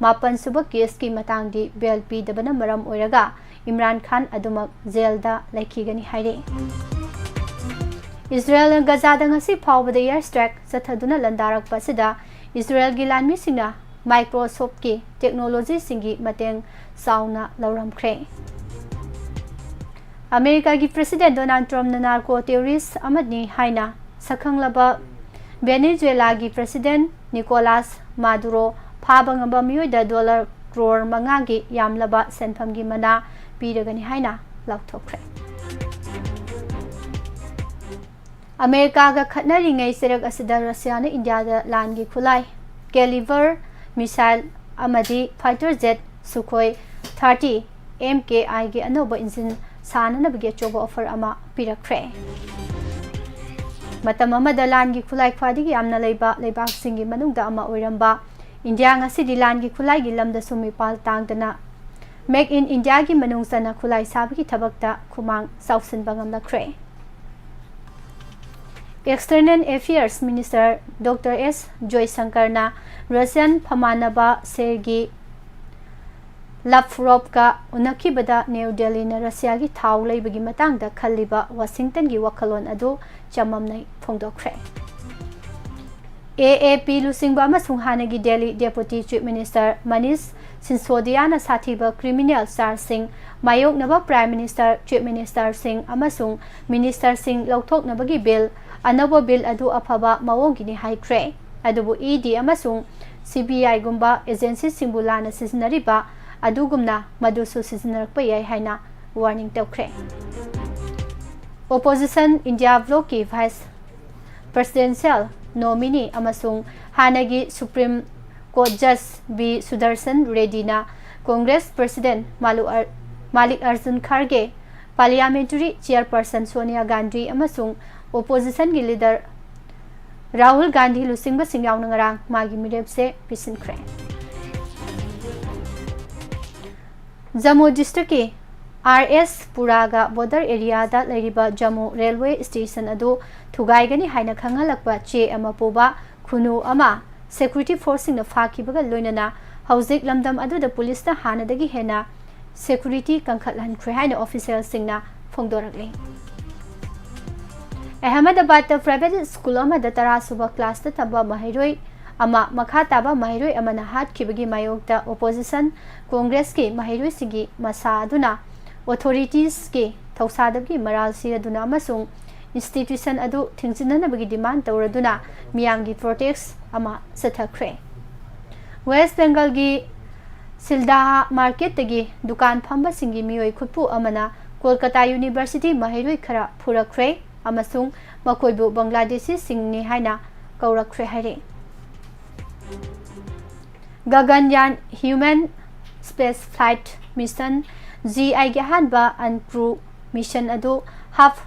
ꯃꯥꯄꯟ ꯁꯨꯕ ꯀꯦꯁꯀꯤ ꯃꯇꯥꯡꯗꯤ ꯕꯦꯜ ꯄꯤꯗꯕꯅ ꯃꯔꯝ ꯑꯣꯏꯔꯒ ꯏꯝꯔꯥꯟ ꯈꯥꯟ ꯑꯗꯨꯃꯛ ꯖꯦꯜꯗ ꯂꯩꯈꯤꯒꯅꯤ ꯍꯥꯏꯔꯤ꯫ ꯏꯖꯔꯦꯜꯅ ꯒꯖꯥꯗ ꯉꯁꯤ ꯐꯥꯎꯕꯗ ꯑꯦꯌꯔ ꯁ꯭ꯇ꯭ꯔꯥꯏꯛ ꯆꯠꯊꯗꯨꯅ ꯂꯥꯟꯗꯥꯔꯛꯄ ꯑꯁꯤꯗ ꯏꯖꯔꯦꯜꯒꯤ ꯂꯥꯟꯃꯤꯁꯤꯡꯅ ꯃꯥꯏꯀ꯭ꯔꯣꯁꯣꯐꯀꯤ ꯇꯦꯛꯅꯣꯂꯣꯖꯤꯁꯤꯡꯒꯤ ꯃꯇꯦꯡ ꯆꯥꯎꯅ ꯂꯧꯔꯝꯈ꯭ꯔꯦ꯫ ꯑꯃꯦꯔꯤꯀꯥꯒꯤ ꯄ꯭ꯔꯦꯁꯤꯗꯦꯟ ꯗꯣꯅꯥꯜꯗ ꯇ꯭ꯔꯝꯞꯅ ꯅꯥꯔꯀꯣ ꯇꯦꯔꯣꯔꯤꯁ ꯑꯃꯅꯤ ꯍꯥꯏꯅ ꯁꯛꯈꯪꯂꯕ ꯚꯦꯅꯦꯖꯨꯋꯦꯂꯥꯒꯤ ꯄ꯭ꯔꯦꯁꯤꯗꯦꯟ ꯅꯤꯀꯣꯂꯥꯁ ꯃꯥꯗꯨꯔꯣ ꯐꯥꯕ ꯉꯝꯕ ꯃꯤꯑꯣꯏꯗ ꯗꯣꯂꯔ ꯀ꯭ꯔꯣꯔ ꯃꯉꯥꯒꯤ ꯌꯥꯝꯂꯕ ꯁꯦꯟꯐꯝꯒꯤ ꯃꯅꯥ ꯄꯤꯔꯒꯅꯤ ꯍꯥꯏꯅ ꯂꯥꯎꯊꯣꯛꯈ꯭ꯔꯦ꯫ ꯑꯃꯦꯔꯤꯀꯥꯒ ꯈꯠꯅꯔꯤꯉꯩ ꯆꯩꯔꯛ ꯑꯁꯤꯗ ꯔꯁꯤꯌꯥꯅ ꯏꯟꯗꯤꯌꯥꯗ ꯂꯥꯟꯒꯤ ꯈꯨꯠꯂꯥꯏ ꯀꯦꯂꯤꯕꯔ ꯃꯤꯁꯥꯏꯜ ꯑꯃꯗꯤ ꯐꯥꯏꯇꯔ ꯖꯦꯠ ꯁꯨꯈꯣꯏ ꯊꯥꯔꯇꯤ ꯑꯦꯝ ꯀꯦ ꯑꯥꯏꯒꯤ ꯑꯅꯧꯕ ꯏꯟꯖꯤꯟ ꯁꯥꯅꯅꯕꯒꯤ ꯑꯆꯧꯕ ꯑꯣꯐꯔ ꯑꯃ ꯄꯤꯔꯛꯈ꯭ꯔꯦ꯫ ꯃꯇꯝ ꯑꯃꯗ ꯂꯥꯟꯒꯤ ꯈꯨꯠꯂꯥꯏ ꯈ꯭ꯋꯥꯏꯗꯒꯤ ꯌꯥꯝꯅ ꯂꯩꯕ ꯂꯩꯕꯥꯛꯁꯤꯡꯒꯤ ꯃꯅꯨꯡꯗ ꯑꯃ ꯑꯣꯏꯔꯝꯕ ꯏꯟꯗꯤꯌꯥ ꯉꯁꯤꯗꯤ ꯂꯥꯟꯒꯤ ꯈꯨꯠꯂꯥꯏꯒꯤ ꯂꯝꯗꯁꯨ ꯃꯤꯄꯥꯜ ꯇꯥꯡꯗꯅ Make in Indiaꯒꯤ ꯃꯅꯨꯡ ꯆꯟꯅ ꯈꯨꯠꯂꯥꯏ ꯁꯥꯕꯒꯤ ꯊꯕꯛꯇ ꯈꯨꯃꯥꯡ ꯆꯥꯎꯁꯤꯟꯕ ꯉꯝꯂꯛꯈ꯭ꯔꯦ꯫ External Affairs Minister Doctor S ꯖꯣꯏꯁꯪꯀꯔꯅ ꯔꯁꯤꯌꯥꯟ ꯐꯝꯃꯥꯟꯅꯕ ꯁꯦꯔꯒꯤ ꯂꯥꯚ꯭ꯔꯣꯚꯀ ꯎꯅꯈꯤꯕꯗ ꯅ꯭ꯌꯨ ꯗꯦꯜꯂꯤꯅ ꯔꯁꯤꯌꯥꯒꯤ ꯊꯥꯎ ꯂꯩꯕꯒꯤ ꯃꯇꯥꯡꯗ ꯈꯜꯂꯤꯕ ꯋꯥꯁꯤꯡꯇꯟꯒꯤ ꯋꯥꯈꯜꯂꯣꯟ ꯑꯗꯨ ꯆꯃꯝꯅꯩ ꯐꯣꯡꯗꯣꯛꯈ꯭ꯔꯦ꯫ ꯑꯦ ꯑꯦ ꯄꯤ ꯂꯨꯆꯤꯡꯕ ꯑꯃꯁꯨꯡ ꯍꯥꯟꯅꯒꯤ Delhi Deputy Chief Minister Manish ꯁꯤꯟꯁꯣꯗꯤꯌꯥꯅ ꯁꯥꯊꯤꯕ criminal chargeꯁꯤꯡ ꯃꯥꯌꯣꯛꯅꯕ Prime Minister, Chief Ministerꯁꯤꯡ ꯑꯃꯁꯨꯡ ministerꯁꯤꯡ ꯂꯧꯊꯣꯛꯅꯕꯒꯤ bill, ꯑꯅꯧꯕ bill ꯑꯗꯨ ꯑꯐꯕ ꯃꯑꯣꯡꯒꯤꯅꯤ ꯍꯥꯏꯈ꯭ꯔꯦ꯫ ꯑꯗꯨꯕꯨ E D ꯑꯃꯁꯨꯡ C B Iꯒꯨꯝꯕ agencyꯁꯤꯡꯕꯨ ꯂꯥꯟꯅ ꯁꯤꯖꯤꯟꯅꯔꯤꯕ ꯑꯗꯨꯒꯨꯝꯅ ꯃꯗꯨꯁꯨ ꯁꯤꯖꯤꯟꯅꯔꯛꯄ ꯌꯥꯏ ꯍꯥꯏꯅ warning ꯇꯧꯈ꯭ꯔꯦ꯫ Opposition India Blocꯀꯤ Vice Presidential nominee ꯑꯃꯁꯨꯡ ꯍꯥꯟꯅꯒꯤ Supreme Court Judge V Sudarshan ꯔꯦꯗꯤꯅ Congress President ꯃꯥꯂꯨ ꯑꯔ-, ꯃꯥꯂꯤꯛ ꯑꯔꯖꯨꯟ ꯈꯥꯔꯒꯦ, Parliamentary Chairperson ꯁꯣꯅꯤꯌꯥ ꯒꯥꯟꯙꯤ ꯑꯃꯁꯨꯡ Oppositionꯒꯤ leader ꯔꯥꯍꯨꯜ ꯒꯥꯟꯙꯤ ꯂꯨꯆꯤꯡꯕꯁꯤꯡ ꯌꯥꯎꯅ ꯉꯔꯥꯡ ꯃꯥꯒꯤ ꯃꯤꯔꯦꯞꯁꯦ ꯄꯤꯁꯤꯟꯈ꯭ꯔꯦ꯫ ꯖꯝꯃꯨ districtꯀꯤ R S Puraꯒ border areaꯗ ꯂꯩꯔꯤꯕ ꯖꯝꯃꯨ railway station ꯑꯗꯨ ꯊꯨꯒꯥꯏꯒꯅꯤ ꯍꯥꯏꯅ ꯈꯪꯍꯜꯂꯛꯄ ꯆꯦ ꯑꯃ ꯄꯨꯕ ꯈꯨꯅꯨ ꯑꯃ security forceꯁꯤꯡꯅ ꯐꯥꯈꯤꯕꯒ ꯂꯣꯏꯅꯅ ꯍꯧꯖꯤꯛ ꯂꯝꯗꯝ ꯑꯗꯨꯗ ꯄꯨꯂꯤꯁꯅ ꯍꯥꯟꯅꯗꯒꯤ ꯍꯦꯟꯅ security ꯀꯟꯈꯠꯍꯟꯈ꯭ꯔꯦ ꯍꯥꯏꯅ officialꯁꯤꯡꯅ ꯐꯣꯡꯗꯣꯔꯛꯂꯤ꯫ ꯑꯍꯃꯗꯕꯥꯗꯇ private school ꯑꯃꯗ ꯇꯔꯥ ꯁꯨꯕ classꯇ ꯇꯝꯕ ꯃꯍꯩꯔꯣꯏ ꯑꯃ ꯃꯈꯥ ꯇꯥꯕ ꯃꯍꯩꯔꯣꯏ ꯑꯃꯅ ꯍꯥꯠꯈꯤꯕꯒꯤ ꯃꯥꯌꯣꯛꯇ opposition Congressꯀꯤ ꯃꯍꯩꯔꯣꯏꯁꯤꯡꯒꯤ ꯃꯁꯥ ꯑꯗꯨꯅ authoritiesꯀꯤ ꯊꯧꯁꯥꯗꯕꯒꯤ ꯃꯔꯥꯜ ꯁꯤꯔꯗꯨꯅ ꯑꯃꯁꯨꯡ institution ꯑꯗꯨ ꯊꯤꯡꯖꯤꯟꯅꯅꯕꯒꯤ demand ꯇꯧꯔꯗꯨꯅ ꯃꯤꯌꯥꯝꯒꯤ protest ꯑꯃ ꯆꯠꯊꯈ꯭ꯔꯦ꯫ West Bengalꯒꯤ ꯁꯤꯜꯗꯥꯍ marketꯇꯒꯤ ꯗꯨꯀꯥꯟ ꯐꯝꯕꯁꯤꯡꯒꯤ ꯃꯤꯑꯣꯏ ꯈꯨꯠꯄꯨ ꯑꯃꯅ ꯀꯣꯜꯀꯇꯥ University ꯃꯍꯩꯔꯣꯏ ꯈꯔ ꯐꯨꯔꯛꯈ꯭ꯔꯦ ꯑꯃꯁꯨꯡ ꯃꯈꯣꯏꯕꯨ ꯕꯪꯒ꯭ꯂꯥꯗꯦꯁꯤꯁꯤꯡꯅꯤ ꯍꯥꯏꯅ ꯀꯧꯔꯛꯈ꯭ꯔꯦ ꯍꯥꯏꯔꯦ꯫ Gaganyaan human space flight mission, G Iꯒꯤ ꯑꯍꯥꯟꯕ uncrewed mission ꯑꯗꯨ half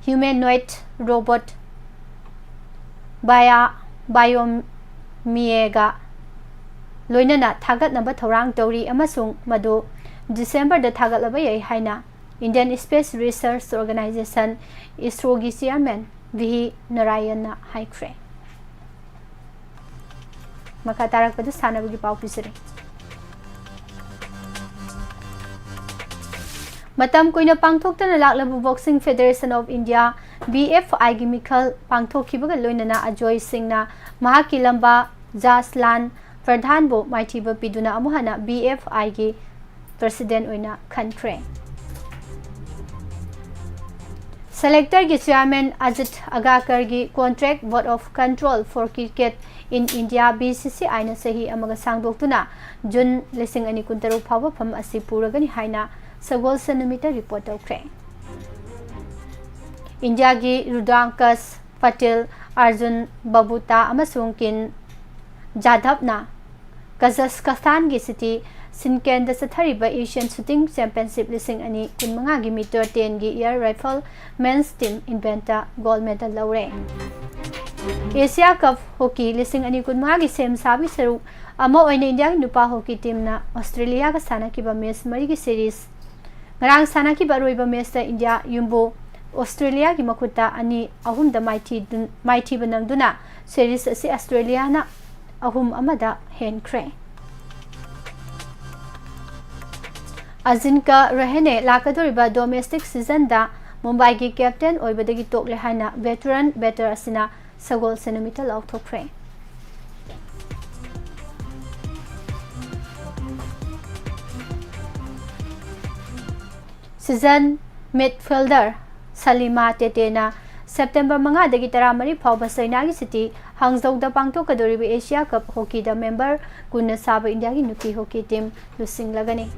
humanoid robot Baya Biomiega ꯂꯣꯏꯅꯅ ꯊꯥꯒꯠꯅꯕ ꯊꯧꯔꯥꯡ ꯇꯧꯔꯤ ꯑꯃꯁꯨꯡ ꯃꯗꯨ ꯗꯤꯁꯦꯝꯕꯔꯗ ꯊꯥꯒꯠꯂꯕ ꯌꯥꯏ ꯍꯥꯏꯅ Indian Space Research Organization, ISROꯒꯤ chairman V Narayanꯅ ꯍꯥꯏꯈ꯭ꯔꯦ꯫ ꯃꯈꯥ ꯇꯥꯔꯛꯄꯗ ꯁꯥꯟꯅꯕꯒꯤ ꯄꯥꯎ ꯄꯤꯖꯔꯤ꯫ ꯃꯇꯝ ꯀꯨꯏꯅ ꯄꯥꯡꯊꯣꯛꯇꯅ ꯂꯥꯛꯂꯕ Boxing Federation of India, BFIꯒꯤ ꯃꯤꯈꯜ ꯄꯥꯡꯊꯣꯛꯈꯤꯕꯒ ꯂꯣꯏꯅꯅ ꯑꯖꯣꯏ ꯁꯤꯡꯅ ꯃꯍꯥꯛꯀꯤ ꯂꯝꯕꯥ ꯖꯥꯁꯂꯥꯟ ꯄ꯭ꯔꯙꯥꯟꯕꯨ ꯃꯥꯏꯊꯤꯕ ꯄꯤꯗꯨꯅ ꯑꯃꯨꯛ ꯍꯟꯅ BFIꯒꯤ president ꯑꯣꯏꯅ ꯈꯟꯈ꯭ꯔꯦ꯫ Selectorꯒꯤ chairman Ajit Agarkarꯒꯤ contract vote of control for cricket in India, BCCIꯅ ꯆꯍꯤ ꯑꯃꯒ ꯁꯥꯡꯗꯣꯛꯇꯨꯅ ꯖꯨꯟ ꯂꯤꯁꯤꯡ ꯑꯅꯤ ꯀꯨꯟꯇꯔꯨꯛ ꯐꯥꯎꯕ ꯐꯝ ꯑꯁꯤ ꯄꯨꯔꯒꯅꯤ ꯍꯥꯏꯅ ꯁꯒꯣꯜꯁꯦꯟ ꯅꯨꯃꯤꯠꯇ report ꯇꯧꯈ꯭ꯔꯦ꯫ ꯏꯟꯗꯤꯌꯥꯒꯤ ꯔꯨꯗ꯭ꯔꯥꯡꯀꯁ ꯄꯇꯦꯜ, ꯑꯔꯖꯨꯟ ꯕꯕꯨꯇꯥ ꯑꯃꯁꯨꯡ ꯀꯤꯟ ꯖꯥꯙꯕꯅ ꯀꯖꯥꯈꯁꯇꯥꯟꯒꯤ city ꯁꯤꯟꯀꯦꯟꯗ ꯆꯠꯊꯔꯤꯕ Asian Shooting Championship ꯂꯤꯁꯤꯡ ꯑꯅꯤ ꯀꯨꯟꯃꯉꯥꯒꯤ meter tenꯒꯤ air rifle men's team eventꯇ gold medal ꯂꯧꯔꯦ꯫ Asia Cup Hockey ꯂꯤꯁꯤꯡ ꯑꯅꯤ ꯀꯨꯟꯃꯉꯥꯒꯤ ꯁꯦꯝ ꯁꯥꯕꯒꯤ ꯁꯔꯨꯛ ꯑꯃ ꯑꯣꯏꯅ ꯏꯟꯗꯤꯌꯥꯒꯤ ꯅꯨꯄꯥ hockey teamꯅ ꯑꯣꯁꯇ꯭ꯔꯦꯂꯤꯌꯥꯒ ꯁꯥꯟꯅꯈꯤꯕ match ꯃꯔꯤꯒꯤ series ꯉꯔꯥꯡ ꯁꯥꯟꯅꯈꯤꯕ ꯑꯔꯣꯏꯕ matchꯇ ꯏꯟꯗꯤꯌꯥ ꯌꯨꯝꯕꯨ ꯑꯣꯁꯇ꯭ꯔꯦꯂꯤꯌꯥꯒꯤ ꯃꯈꯨꯠꯇ ꯑꯅꯤ ꯑꯍꯨꯝꯗ ꯃꯥꯏꯊꯤꯗꯨꯟ-, ꯃꯥꯏꯊꯤꯕ ꯅꯪꯗꯨꯅ series ꯑꯁꯤ ꯑꯣꯁꯇ꯭ꯔꯦꯂꯤꯌꯥꯅ ꯑꯍꯨꯝ ꯑꯃꯗ ꯍꯦꯟꯈ꯭ꯔꯦ꯫ ꯑꯖꯤꯟꯀ ꯔꯍꯥꯅꯦ ꯂꯥꯛꯀꯗꯧꯔꯤꯕ domestic seasonꯗ ꯃꯨꯝꯕꯥꯏꯒꯤ captain ꯑꯣꯏꯕꯗꯒꯤ ꯇꯣꯛꯂꯦ ꯍꯥꯏꯅ veteran batter ꯑꯁꯤꯅ ꯁꯒꯣꯜꯁꯦꯟ ꯅꯨꯃꯤꯠꯇ ꯂꯥꯎꯊꯣꯛꯈ꯭ꯔꯦ꯫ Season midfielder ꯁꯂꯤꯃꯥ ꯇꯦꯇꯦꯅ ꯁꯦꯞꯇꯦꯝꯕꯔ ꯃꯉꯥꯗꯒꯤ ꯇꯔꯥꯃꯔꯤ ꯐꯥꯎꯕ ꯆꯩꯅꯥꯒꯤ city ꯍꯥꯡꯖꯧꯗ ꯄꯥꯡꯊꯣꯛꯀꯗꯧꯔꯤꯕ Asia Cup Hockeyꯗ member ꯀꯨꯟꯅ ꯁꯥꯕ ꯏꯟꯗꯤꯌꯥꯒꯤ ꯅꯨꯄꯤ hockey team ꯂꯨꯆꯤꯡꯂꯒꯅꯤ꯫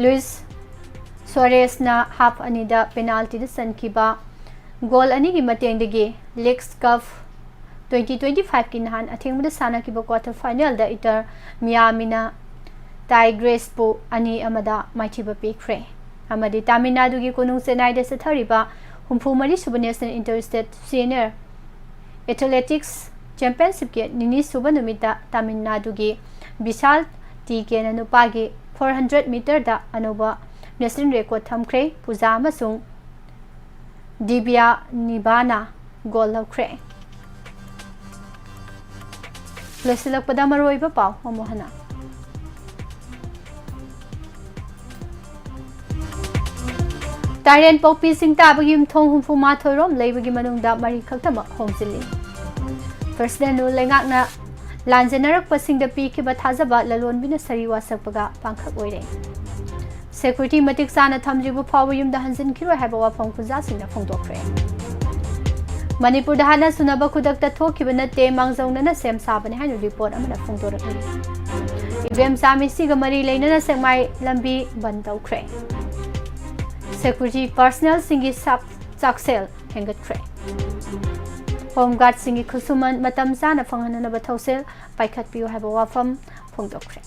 ꯂꯨꯏꯁ ꯁꯨꯑꯥꯔꯦꯖꯅ half ꯑꯅꯤꯗ penaltyꯗ ꯆꯟꯈꯤꯕ goal ꯑꯅꯤꯒꯤ ꯃꯇꯦꯡꯗꯒꯤ Leagues Cup ꯇ꯭ꯋꯦꯟꯇꯤ ꯇ꯭ꯋꯦꯟꯇꯤ ꯐꯥꯏꯚꯀꯤ ꯅꯍꯥꯟ ꯑꯊꯦꯡꯕꯗ ꯁꯥꯟꯅꯈꯤꯕ quarter finalꯗ ꯏꯟꯇꯔ ꯃꯤꯌꯥꯃꯤꯅ ꯇꯥꯏ ꯒ꯭ꯔꯦꯁꯄꯨ ꯑꯅꯤ ꯑꯃꯗ ꯃꯥꯏꯊꯤꯕ ꯄꯤꯈ꯭ꯔꯦ꯫ ꯑꯃꯗꯤ ꯇꯥꯃꯤꯜ ꯅꯥꯗꯨꯒꯤ ꯀꯣꯅꯨꯡ ꯆꯦꯟꯅꯥꯏꯗ ꯆꯠꯊꯔꯤꯕ ꯍꯨꯝꯐꯨ ꯃꯔꯤ ꯁꯨꯕ National Inter State Senior Athletics Championshipꯀꯤ ꯅꯤꯅꯤ ꯁꯨꯕ ꯅꯨꯃꯤꯠꯇ ꯇꯥꯃꯤꯜ ꯅꯥꯗꯨꯒꯤ ꯕꯤꯁꯥꯜ ꯇꯤ ꯀꯦꯅ ꯅꯨꯄꯥꯒꯤ four hundred meterꯗ ꯑꯅꯧꯕ national record ꯊꯝꯈ꯭ꯔꯦ꯫ ꯄꯨꯖꯥ ꯑꯃꯁꯨꯡ ꯗꯤꯕꯤꯌꯥ ꯅꯤꯕꯥꯅ gold ꯂꯧꯈ꯭ꯔꯦ꯫ ꯂꯣꯏꯁꯤꯜꯂꯛꯄꯗ ꯃꯔꯨꯑꯣꯏꯕ ꯄꯥꯎ ꯑꯃꯨꯛ ꯍꯟꯅ꯫ ꯇꯥꯏꯔꯦꯟ ꯄꯣꯛꯄꯤ ꯆꯤꯡ ꯇꯥꯕꯒꯤ ꯌꯨꯝꯊꯣꯡ ꯍꯨꯝꯐꯨ ꯃꯥꯊꯣꯏ ꯔꯣꯝ ꯂꯩꯕꯒꯤ ꯃꯅꯨꯡꯗ ꯃꯔꯤ ꯈꯛꯇꯃꯛ ꯍꯣꯡꯖꯤꯜꯂꯤ꯫ President ꯅꯨ ꯂꯩꯉꯥꯛꯅ ꯂꯥꯟꯖꯦꯟꯅꯔꯛꯄꯁꯤꯡꯗ ꯄꯤꯈꯤꯕ ꯊꯥꯖꯕ ꯂꯂꯣꯟꯕꯤꯅ ꯁꯔꯤ ꯋꯥꯁꯛꯄꯒ ꯄꯥꯡꯈꯛ ꯑꯣꯏꯔꯦ꯫ Security ꯃꯇꯤꯛ ꯆꯥꯅ ꯊꯝꯗ꯭ꯔꯤꯕ ꯐꯥꯎꯕ ꯌꯨꯝꯗ ꯍꯟꯖꯤꯟꯈꯤꯔꯣꯏ ꯍꯥꯏꯕ ꯋꯥꯐꯝ ꯈꯨꯟꯖꯥꯁꯤꯡꯅ ꯐꯣꯡꯗꯣꯛꯈ꯭ꯔꯦ꯫ ꯃꯅꯤꯄꯨꯔꯗ ꯍꯥꯠꯅ ꯁꯨꯅꯕ ꯈꯨꯗꯛꯇ ꯊꯣꯛꯈꯤꯕ ꯅꯠꯇꯦ, ꯃꯥꯡꯖꯧꯅꯅ ꯁꯦꯝ ꯁꯥꯕꯅꯤ ꯍꯥꯏꯅ report ꯑꯃꯅ ꯐꯣꯡꯗꯣꯔꯛꯂꯤ꯫ ꯏꯚꯤꯑꯦꯝ ꯆꯥꯃꯤꯁꯤꯒ ꯃꯔꯤ ꯂꯩꯅꯅ ꯁꯦꯛꯃꯥꯏ ꯂꯝꯕꯤ ꯕꯟ ꯇꯧꯈ꯭ꯔꯦ꯫ Security personnelꯁꯤꯡꯒꯤ ꯆꯥꯛ-, ꯆꯥꯛꯁꯦꯜ ꯍꯦꯟꯒꯠꯈ꯭ꯔꯦ꯫ Home guardꯁꯤꯡꯒꯤ ꯈꯨꯠꯁꯨꯃꯟ ꯃꯇꯝ ꯆꯥꯅ ꯐꯪꯍꯟꯅꯅꯕ ꯊꯧꯁꯤꯜ ꯄꯥꯏꯈꯠꯄꯤꯌꯨ ꯍꯥꯏꯕ ꯋꯥꯐꯝ ꯐꯣꯡꯗꯣꯛꯈ꯭ꯔꯦ꯫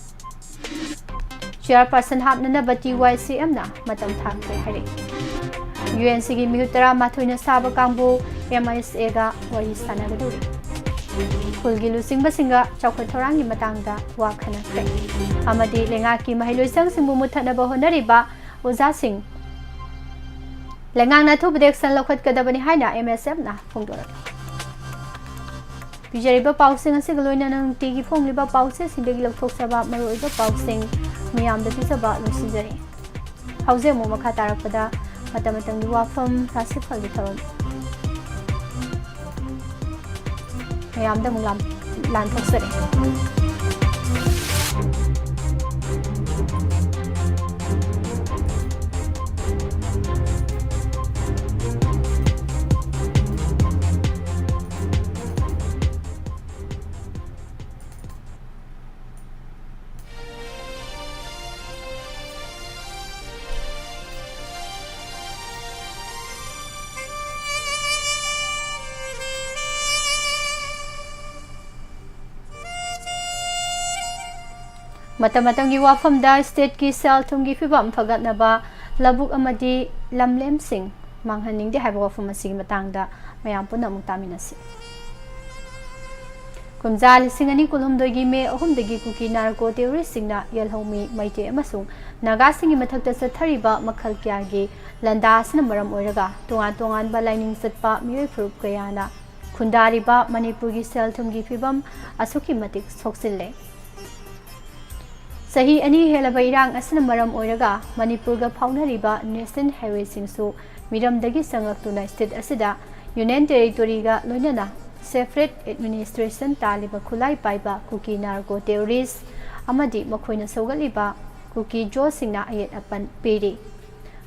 Chairperson ꯍꯥꯞꯅꯅꯕ ꯇꯤ ꯋꯥꯏ ꯁꯤ ꯑꯦꯝꯅ ꯃꯇꯝ ꯊꯥꯈ꯭ꯔꯦ ꯍꯥꯏꯔꯛꯏ꯫ ꯌꯨ ꯑꯦꯟ ꯁꯤꯒꯤ ꯃꯤꯍꯨꯠ ꯇꯔꯥꯃꯥꯊꯣꯏꯅ ꯁꯥꯕ ꯀꯥꯡꯕꯨ ꯑꯦꯝ ꯑꯥꯏ ꯑꯦꯁ ꯑꯦꯒ ꯋꯥꯔꯤ ꯁꯥꯟꯅꯒꯗꯧꯔꯤ꯫ ꯈꯨꯜꯒꯤ ꯂꯨꯆꯤꯡꯕꯁꯤꯡꯒ ꯆꯥꯎꯈꯠ ꯊꯧꯔꯥꯡꯒꯤ ꯃꯇꯥꯡꯗ ꯋꯥ ꯈꯟꯅꯈ꯭ꯔꯦ꯫ ꯑꯃꯗꯤ ꯂꯩꯉꯥꯛꯀꯤ ꯃꯍꯩꯂꯣꯏꯁꯪꯁꯤꯡꯕꯨ ꯃꯨꯠꯊꯠꯅꯕ ꯍꯣꯠꯅꯔꯤꯕ ꯑꯣꯖꯥꯁꯤꯡ ꯂꯩꯉꯥꯛꯅ ꯑꯊꯨꯕꯗ action ꯂꯧꯈꯠꯀꯗꯕꯅꯤ ꯍꯥꯏꯅ ꯑꯦꯝ ꯑꯦꯁ ꯑꯦꯐꯅ ꯐꯣꯡꯗꯣꯔꯛꯂꯤ꯫ ꯄꯤꯖꯔꯤꯕ ꯄꯥꯎꯁꯤꯡ ꯑꯁꯤꯒ ꯂꯣꯏꯅꯅ ꯅꯨꯡꯇꯤꯒꯤ ꯐꯣꯡꯂꯤꯕ ꯄꯥꯎꯆꯦꯁꯤꯡꯗꯒꯤ ꯂꯧꯊꯣꯛꯆꯕ ꯃꯔꯨꯑꯣꯏꯕ ꯄꯥꯎꯁꯤꯡ ꯃꯤꯌꯥꯝꯗ ꯄꯤꯖꯕ ꯂꯣꯏꯁꯤꯟꯖꯔꯦ꯫ ꯍꯧꯖꯤꯛ ꯑꯃꯨꯛ ꯃꯈꯥ ꯇꯥꯔꯛꯄꯗ ꯃꯇꯝ ꯃꯇꯝꯒꯤ ꯋꯥꯐꯝ, ꯔꯥꯁꯤꯐꯜꯒꯤ ꯊꯧꯔꯝ ꯃꯌꯥꯝꯗ ꯑꯃꯨꯛ ꯂꯥꯟ-, ꯂꯥꯟꯊꯣꯛꯆꯔꯦ꯫ ꯃꯇꯝ ꯃꯇꯝꯒꯤ ꯋꯥꯐꯝꯗ stateꯀꯤ ꯁꯦꯜ ꯊꯨꯝꯒꯤ ꯐꯤꯕꯝ ꯐꯒꯠꯅꯕ ꯂꯧꯕꯨꯛ ꯑꯃꯗꯤ ꯂꯝꯂꯦꯝꯁꯤꯡ ꯃꯥꯡꯍꯟꯅꯤꯡꯗꯦ ꯍꯥꯏꯕ ꯋꯥꯐꯝ ꯑꯁꯤꯒꯤ ꯃꯇꯥꯡꯗ ꯃꯌꯥꯝ ꯄꯨꯟꯅ ꯑꯃꯨꯛ ꯇꯥꯃꯤꯟꯅꯁꯤ꯫ ꯀꯨꯝꯖꯥ ꯂꯤꯁꯤꯡ ꯑꯅꯤ ꯀꯨꯟꯍꯨꯝꯗꯣꯏꯒꯤ ꯃꯦ ꯑꯍꯨꯝꯗꯒꯤ ꯀꯨꯀꯤ ꯅꯥꯔꯀꯣ ꯇꯦꯔꯣꯔꯤꯁꯁꯤꯡꯅ ꯌꯦꯜꯍꯧꯃꯤ, ꯃꯩꯇꯩ ꯑꯃꯁꯨꯡ ꯅꯥꯒꯥꯁꯤꯡꯒꯤ ꯃꯊꯛꯇ ꯆꯠꯊꯔꯤꯕ ꯃꯈꯜ ꯀꯌꯥꯒꯤ ꯂꯥꯟꯗꯥ ꯑꯁꯤꯅ ꯃꯔꯝ ꯑꯣꯏꯔꯒ ꯇꯣꯉꯥꯟ ꯇꯣꯉꯥꯟꯕ ꯂꯥꯏꯅꯤꯡ ꯆꯠꯄ ꯃꯤꯑꯣꯏ ꯐꯨꯔꯨꯞ ꯀꯌꯥꯅ ꯈꯨꯟꯗꯥꯔꯤꯕ ꯃꯅꯤꯄꯨꯔꯒꯤ ꯁꯦꯜ ꯊꯨꯝꯒꯤ ꯐꯤꯕꯝ ꯑꯁꯨꯛꯀꯤ ꯃꯇꯤꯛ ꯁꯣꯛꯆꯤꯜꯂꯦ꯫ ꯆꯍꯤ ꯑꯅꯤ ꯍꯦꯜꯂꯕ ꯏꯔꯥꯡ ꯑꯁꯤꯅ ꯃꯔꯝ ꯑꯣꯏꯔꯒ ꯃꯅꯤꯄꯨꯔꯒ ꯐꯥꯎꯅꯔꯤꯕ national highwayꯁꯤꯡꯁꯨ ꯃꯤꯔꯝꯗꯒꯤ ꯆꯪꯂꯛꯇꯨꯅ state ꯑꯁꯤꯗ union territoryꯒ ꯂꯣꯏꯅꯅ separate administration ꯇꯥꯜꯂꯤꯕ ꯈꯨꯠꯂꯥꯏ ꯄꯥꯏꯕ ꯀꯨꯀꯤ ꯅꯥꯔꯀꯣ ꯇꯦꯔꯣꯔꯤꯁ ꯑꯃꯗꯤ ꯃꯈꯣꯏꯅ ꯁꯧꯒꯠꯂꯤꯕ ꯀꯨꯀꯤ ꯖꯣꯁꯤꯡꯅ ꯑꯌꯦꯠ ꯑꯄꯟ ꯄꯤꯔꯤ꯫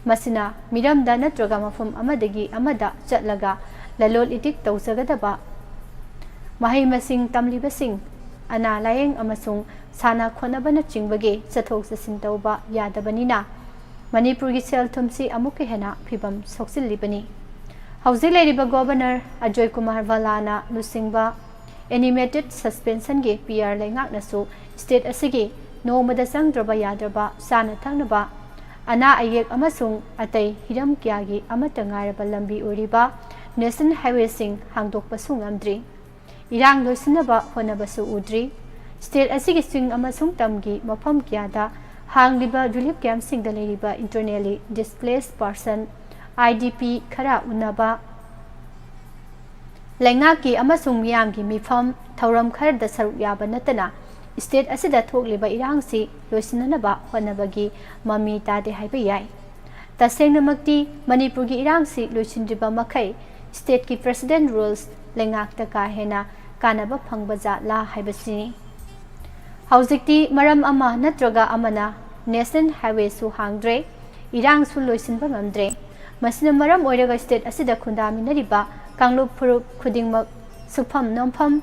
ꯃꯁꯤꯅ ꯃꯤꯔꯝꯗ ꯅꯠꯇ꯭ꯔꯒ ꯃꯐꯝ ꯑꯃꯗꯒꯤ ꯑꯃꯗ ꯆꯠꯂꯒ ꯂꯂꯣꯜ ꯏꯇꯤꯛ ꯇꯧꯖꯒꯗꯕ, ꯃꯍꯩ ꯃꯁꯤꯡ ꯇꯝꯂꯤꯕꯁꯤꯡ, ꯑꯅꯥ ꯂꯥꯌꯦꯡ ꯑꯃꯁꯨꯡ ꯁꯥꯟꯅ ꯈꯣꯠꯅꯕꯅꯆꯤꯡꯕꯒꯤ ꯆꯠꯊꯣꯛ ꯆꯠꯁꯤꯟ ꯇꯧꯕ ꯌꯥꯗꯕꯅꯤꯅ ꯃꯅꯤꯄꯨꯔꯒꯤ ꯁꯦꯜ ꯊꯨꯝꯁꯤ ꯑꯃꯨꯛꯀ ꯍꯦꯟꯅ ꯐꯤꯕꯝ ꯁꯣꯛꯆꯤꯜꯂꯤꯕꯅꯤ꯫ ꯍꯧꯖꯤꯛ ꯂꯩꯔꯤꯕ Governor ꯑꯖꯣꯏ ꯀꯨꯃꯥꯔ ꯚꯜꯂꯥꯅ ꯂꯨꯆꯤꯡꯕ animated suspensionꯒꯤ PR ꯂꯩꯉꯥꯛꯅꯁꯨ state ꯑꯁꯤꯒꯤ ꯅꯣꯡꯃꯗ ꯆꯪꯗ꯭ꯔꯕ ꯌꯥꯗ꯭ꯔꯕ ꯆꯥꯅ ꯊꯛꯅꯕ, ꯑꯅꯥ ꯑꯌꯦꯛ ꯑꯃꯁꯨꯡ ꯑꯇꯩ ꯍꯤꯔꯝ ꯀꯌꯥꯒꯤ ꯑꯃꯠꯇ ꯉꯥꯏꯔꯕ ꯂꯝꯕꯤ ꯑꯣꯏꯔꯤꯕ national highwayꯁꯤꯡ ꯍꯥꯡꯗꯣꯛꯄꯁꯨ ꯉꯝꯗ꯭ꯔꯤ꯫ ꯏꯔꯥꯡ ꯂꯣꯏꯁꯤꯟꯅꯕ ꯍꯣꯠꯅꯕꯁꯨ ꯎꯗ꯭ꯔꯤ꯫ State ꯑꯁꯤꯒꯤ ꯆꯤꯡ ꯑꯃꯁꯨꯡ ꯇꯝꯒꯤ ꯃꯐꯝ ꯀꯌꯥꯗ ꯍꯥꯡꯂꯤꯕ relief campꯁꯤꯡꯗ ꯂꯩꯔꯤꯕ internally displaced person, IDP, ꯈꯔ ꯎꯅꯕ, ꯂꯩꯉꯥꯛꯀꯤ ꯑꯃꯁꯨꯡ ꯃꯤꯌꯥꯝꯒꯤ ꯃꯤꯐꯝ ꯊꯧꯔꯝ ꯈꯔꯗ ꯁꯔꯨꯛ ꯌꯥꯕ ꯅꯠꯇꯅ state ꯑꯁꯤꯗ ꯊꯣꯛꯂꯤꯕ ꯏꯔꯥꯡꯁꯤ ꯂꯣꯏꯁꯤꯟꯅꯅꯕ ꯍꯣꯠꯅꯕꯒꯤ ꯃꯃꯤ ꯇꯥꯗꯦ ꯍꯥꯏꯕ ꯌꯥꯏ꯫ ꯇꯁꯦꯡꯅꯃꯛꯇꯤ ꯃꯅꯤꯄꯨꯔꯒꯤ ꯏꯔꯥꯡꯁꯤ ꯂꯣꯏꯁꯤꯟꯗ꯭ꯔꯤꯕ ꯃꯈꯩ stateꯀꯤ president rules ꯂꯩꯉꯥꯛꯇ ꯀꯥ ꯍꯦꯟꯅ ꯀꯥꯟꯅꯕ ꯐꯪꯕ ꯖꯥꯠꯂꯥ ꯍꯥꯏꯕꯁꯤꯅꯤ꯫ ꯍꯧꯖꯤꯛꯇꯤ ꯃꯔꯝ ꯑꯃ ꯅꯠꯇ꯭ꯔꯒ ꯑꯃꯅ national highwayꯁꯨ ꯍꯥꯡꯗ꯭ꯔꯦ, ꯏꯔꯥꯡꯁꯨ ꯂꯣꯏꯁꯤꯟꯕ ꯉꯝꯗ꯭ꯔꯦ꯫ ꯃꯁꯤꯅ ꯃꯔꯝ ꯑꯣꯏꯔꯒ state ꯑꯁꯤꯗ ꯈꯨꯟꯗꯥꯃꯤꯟꯅꯔꯤꯕ ꯀꯥꯡꯂꯨꯞ ꯐꯨꯔꯨꯞ ꯈꯨꯗꯤꯡꯃꯛ ꯁꯨꯐꯝ ꯅꯣꯝꯐꯝ,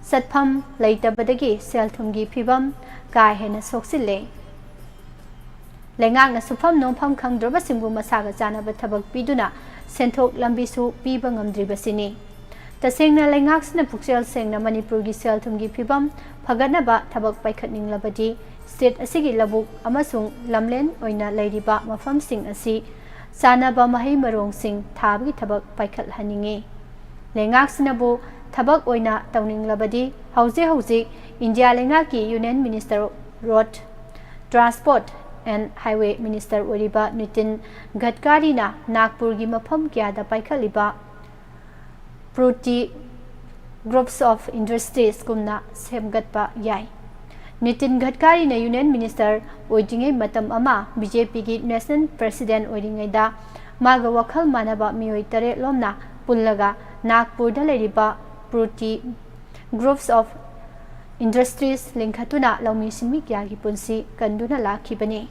ꯆꯠꯐꯝ ꯂꯩꯇꯕꯗꯒꯤ ꯁꯦꯜ ꯊꯨꯝꯒꯤ ꯐꯤꯕꯝ ꯀꯥ ꯍꯦꯟꯅ ꯁꯣꯛꯆꯤꯜꯂꯦ꯫ ꯂꯩꯉꯥꯛꯅ ꯁꯨꯐꯝ ꯅꯣꯝꯐꯝ ꯈꯪꯗ꯭ꯔꯕꯁꯤꯡꯕꯨ ꯃꯁꯥꯒ ꯆꯥꯟꯅꯕ ꯊꯕꯛ ꯄꯤꯗꯨꯅ ꯁꯦꯟꯊꯣꯛ ꯂꯝꯕꯤꯁꯨ ꯄꯤꯕ ꯉꯝꯗ꯭ꯔꯤꯕꯁꯤꯅꯤ꯫ ꯇꯁꯦꯡꯅ ꯂꯩꯉꯥꯛꯁꯤꯅ ꯄꯨꯛꯆꯦꯜ ꯁꯦꯡꯅ ꯃꯅꯤꯄꯨꯔꯒꯤ ꯁꯦꯜ ꯊꯨꯝꯒꯤ ꯐꯤꯕꯝ ꯐꯒꯠꯅꯕ ꯊꯕꯛ ꯄꯥꯏꯈꯠꯅꯤꯡꯂꯕꯗꯤ state ꯑꯁꯤꯒꯤ ꯂꯧꯕꯨꯛ ꯑꯃꯁꯨꯡ ꯂꯝꯂꯦꯟ ꯑꯣꯏꯅ ꯂꯩꯔꯤꯕ ꯃꯐꯝꯁꯤꯡ ꯑꯁꯤ ꯆꯥꯅꯕ ꯃꯍꯩ ꯃꯔꯣꯡꯁꯤꯡ ꯊꯥꯕꯒꯤ ꯊꯕꯛ ꯄꯥꯏꯈꯠꯍꯟꯅꯤꯡꯏ꯫ ꯂꯩꯉꯥꯛꯁꯤꯅꯕꯨ ꯊꯕꯛ ꯑꯣꯏꯅ ꯇꯧꯅꯤꯡꯂꯕꯗꯤ ꯍꯧꯖꯤꯛ ꯍꯧꯖꯤꯛ ꯏꯟꯗꯤꯌꯥ ꯂꯩꯉꯥꯛꯀꯤ Union Minister Road Transport and Highway Minister ꯑꯣꯏꯔꯤꯕ ꯅꯤꯇꯤꯟ ꯒꯗꯀꯥꯔꯤꯅ ꯅꯥꯒꯄꯨꯔꯒꯤ ꯃꯐꯝ ꯀꯌꯥꯗ ꯄꯥꯏꯈꯠꯂꯤꯕ ꯄ꯭ꯔꯨꯇꯤ groups of industries ꯀꯨꯝꯅ ꯁꯦꯝꯒꯠꯄ ꯌꯥꯏ꯫ ꯅꯤꯇꯤꯟ ꯒꯗꯀꯥꯔꯤꯅ Union Minister ꯑꯣꯏꯗ꯭ꯔꯤꯉꯩ ꯃꯇꯝ ꯑꯃ BJPꯒꯤ National President ꯑꯣꯏꯔꯤꯉꯩꯗ ꯃꯥꯒ ꯋꯥꯈꯜ ꯃꯥꯟꯅꯕ ꯃꯤꯑꯣꯏ ꯇꯔꯦꯠ ꯂꯣꯝꯅ ꯄꯨꯜꯂꯒ ꯅꯥꯒꯄꯨꯔꯗ ꯂꯩꯔꯤꯕ ꯄ꯭ꯔꯨꯇꯤ groups of industries ꯂꯤꯡꯈꯠꯇꯨꯅ ꯂꯧꯃꯤ ꯁꯤꯟꯃꯤ ꯀꯌꯥꯒꯤ ꯄꯨꯟꯁꯤ ꯀꯟꯗꯨꯅ ꯂꯥꯛꯈꯤꯕꯅꯤ꯫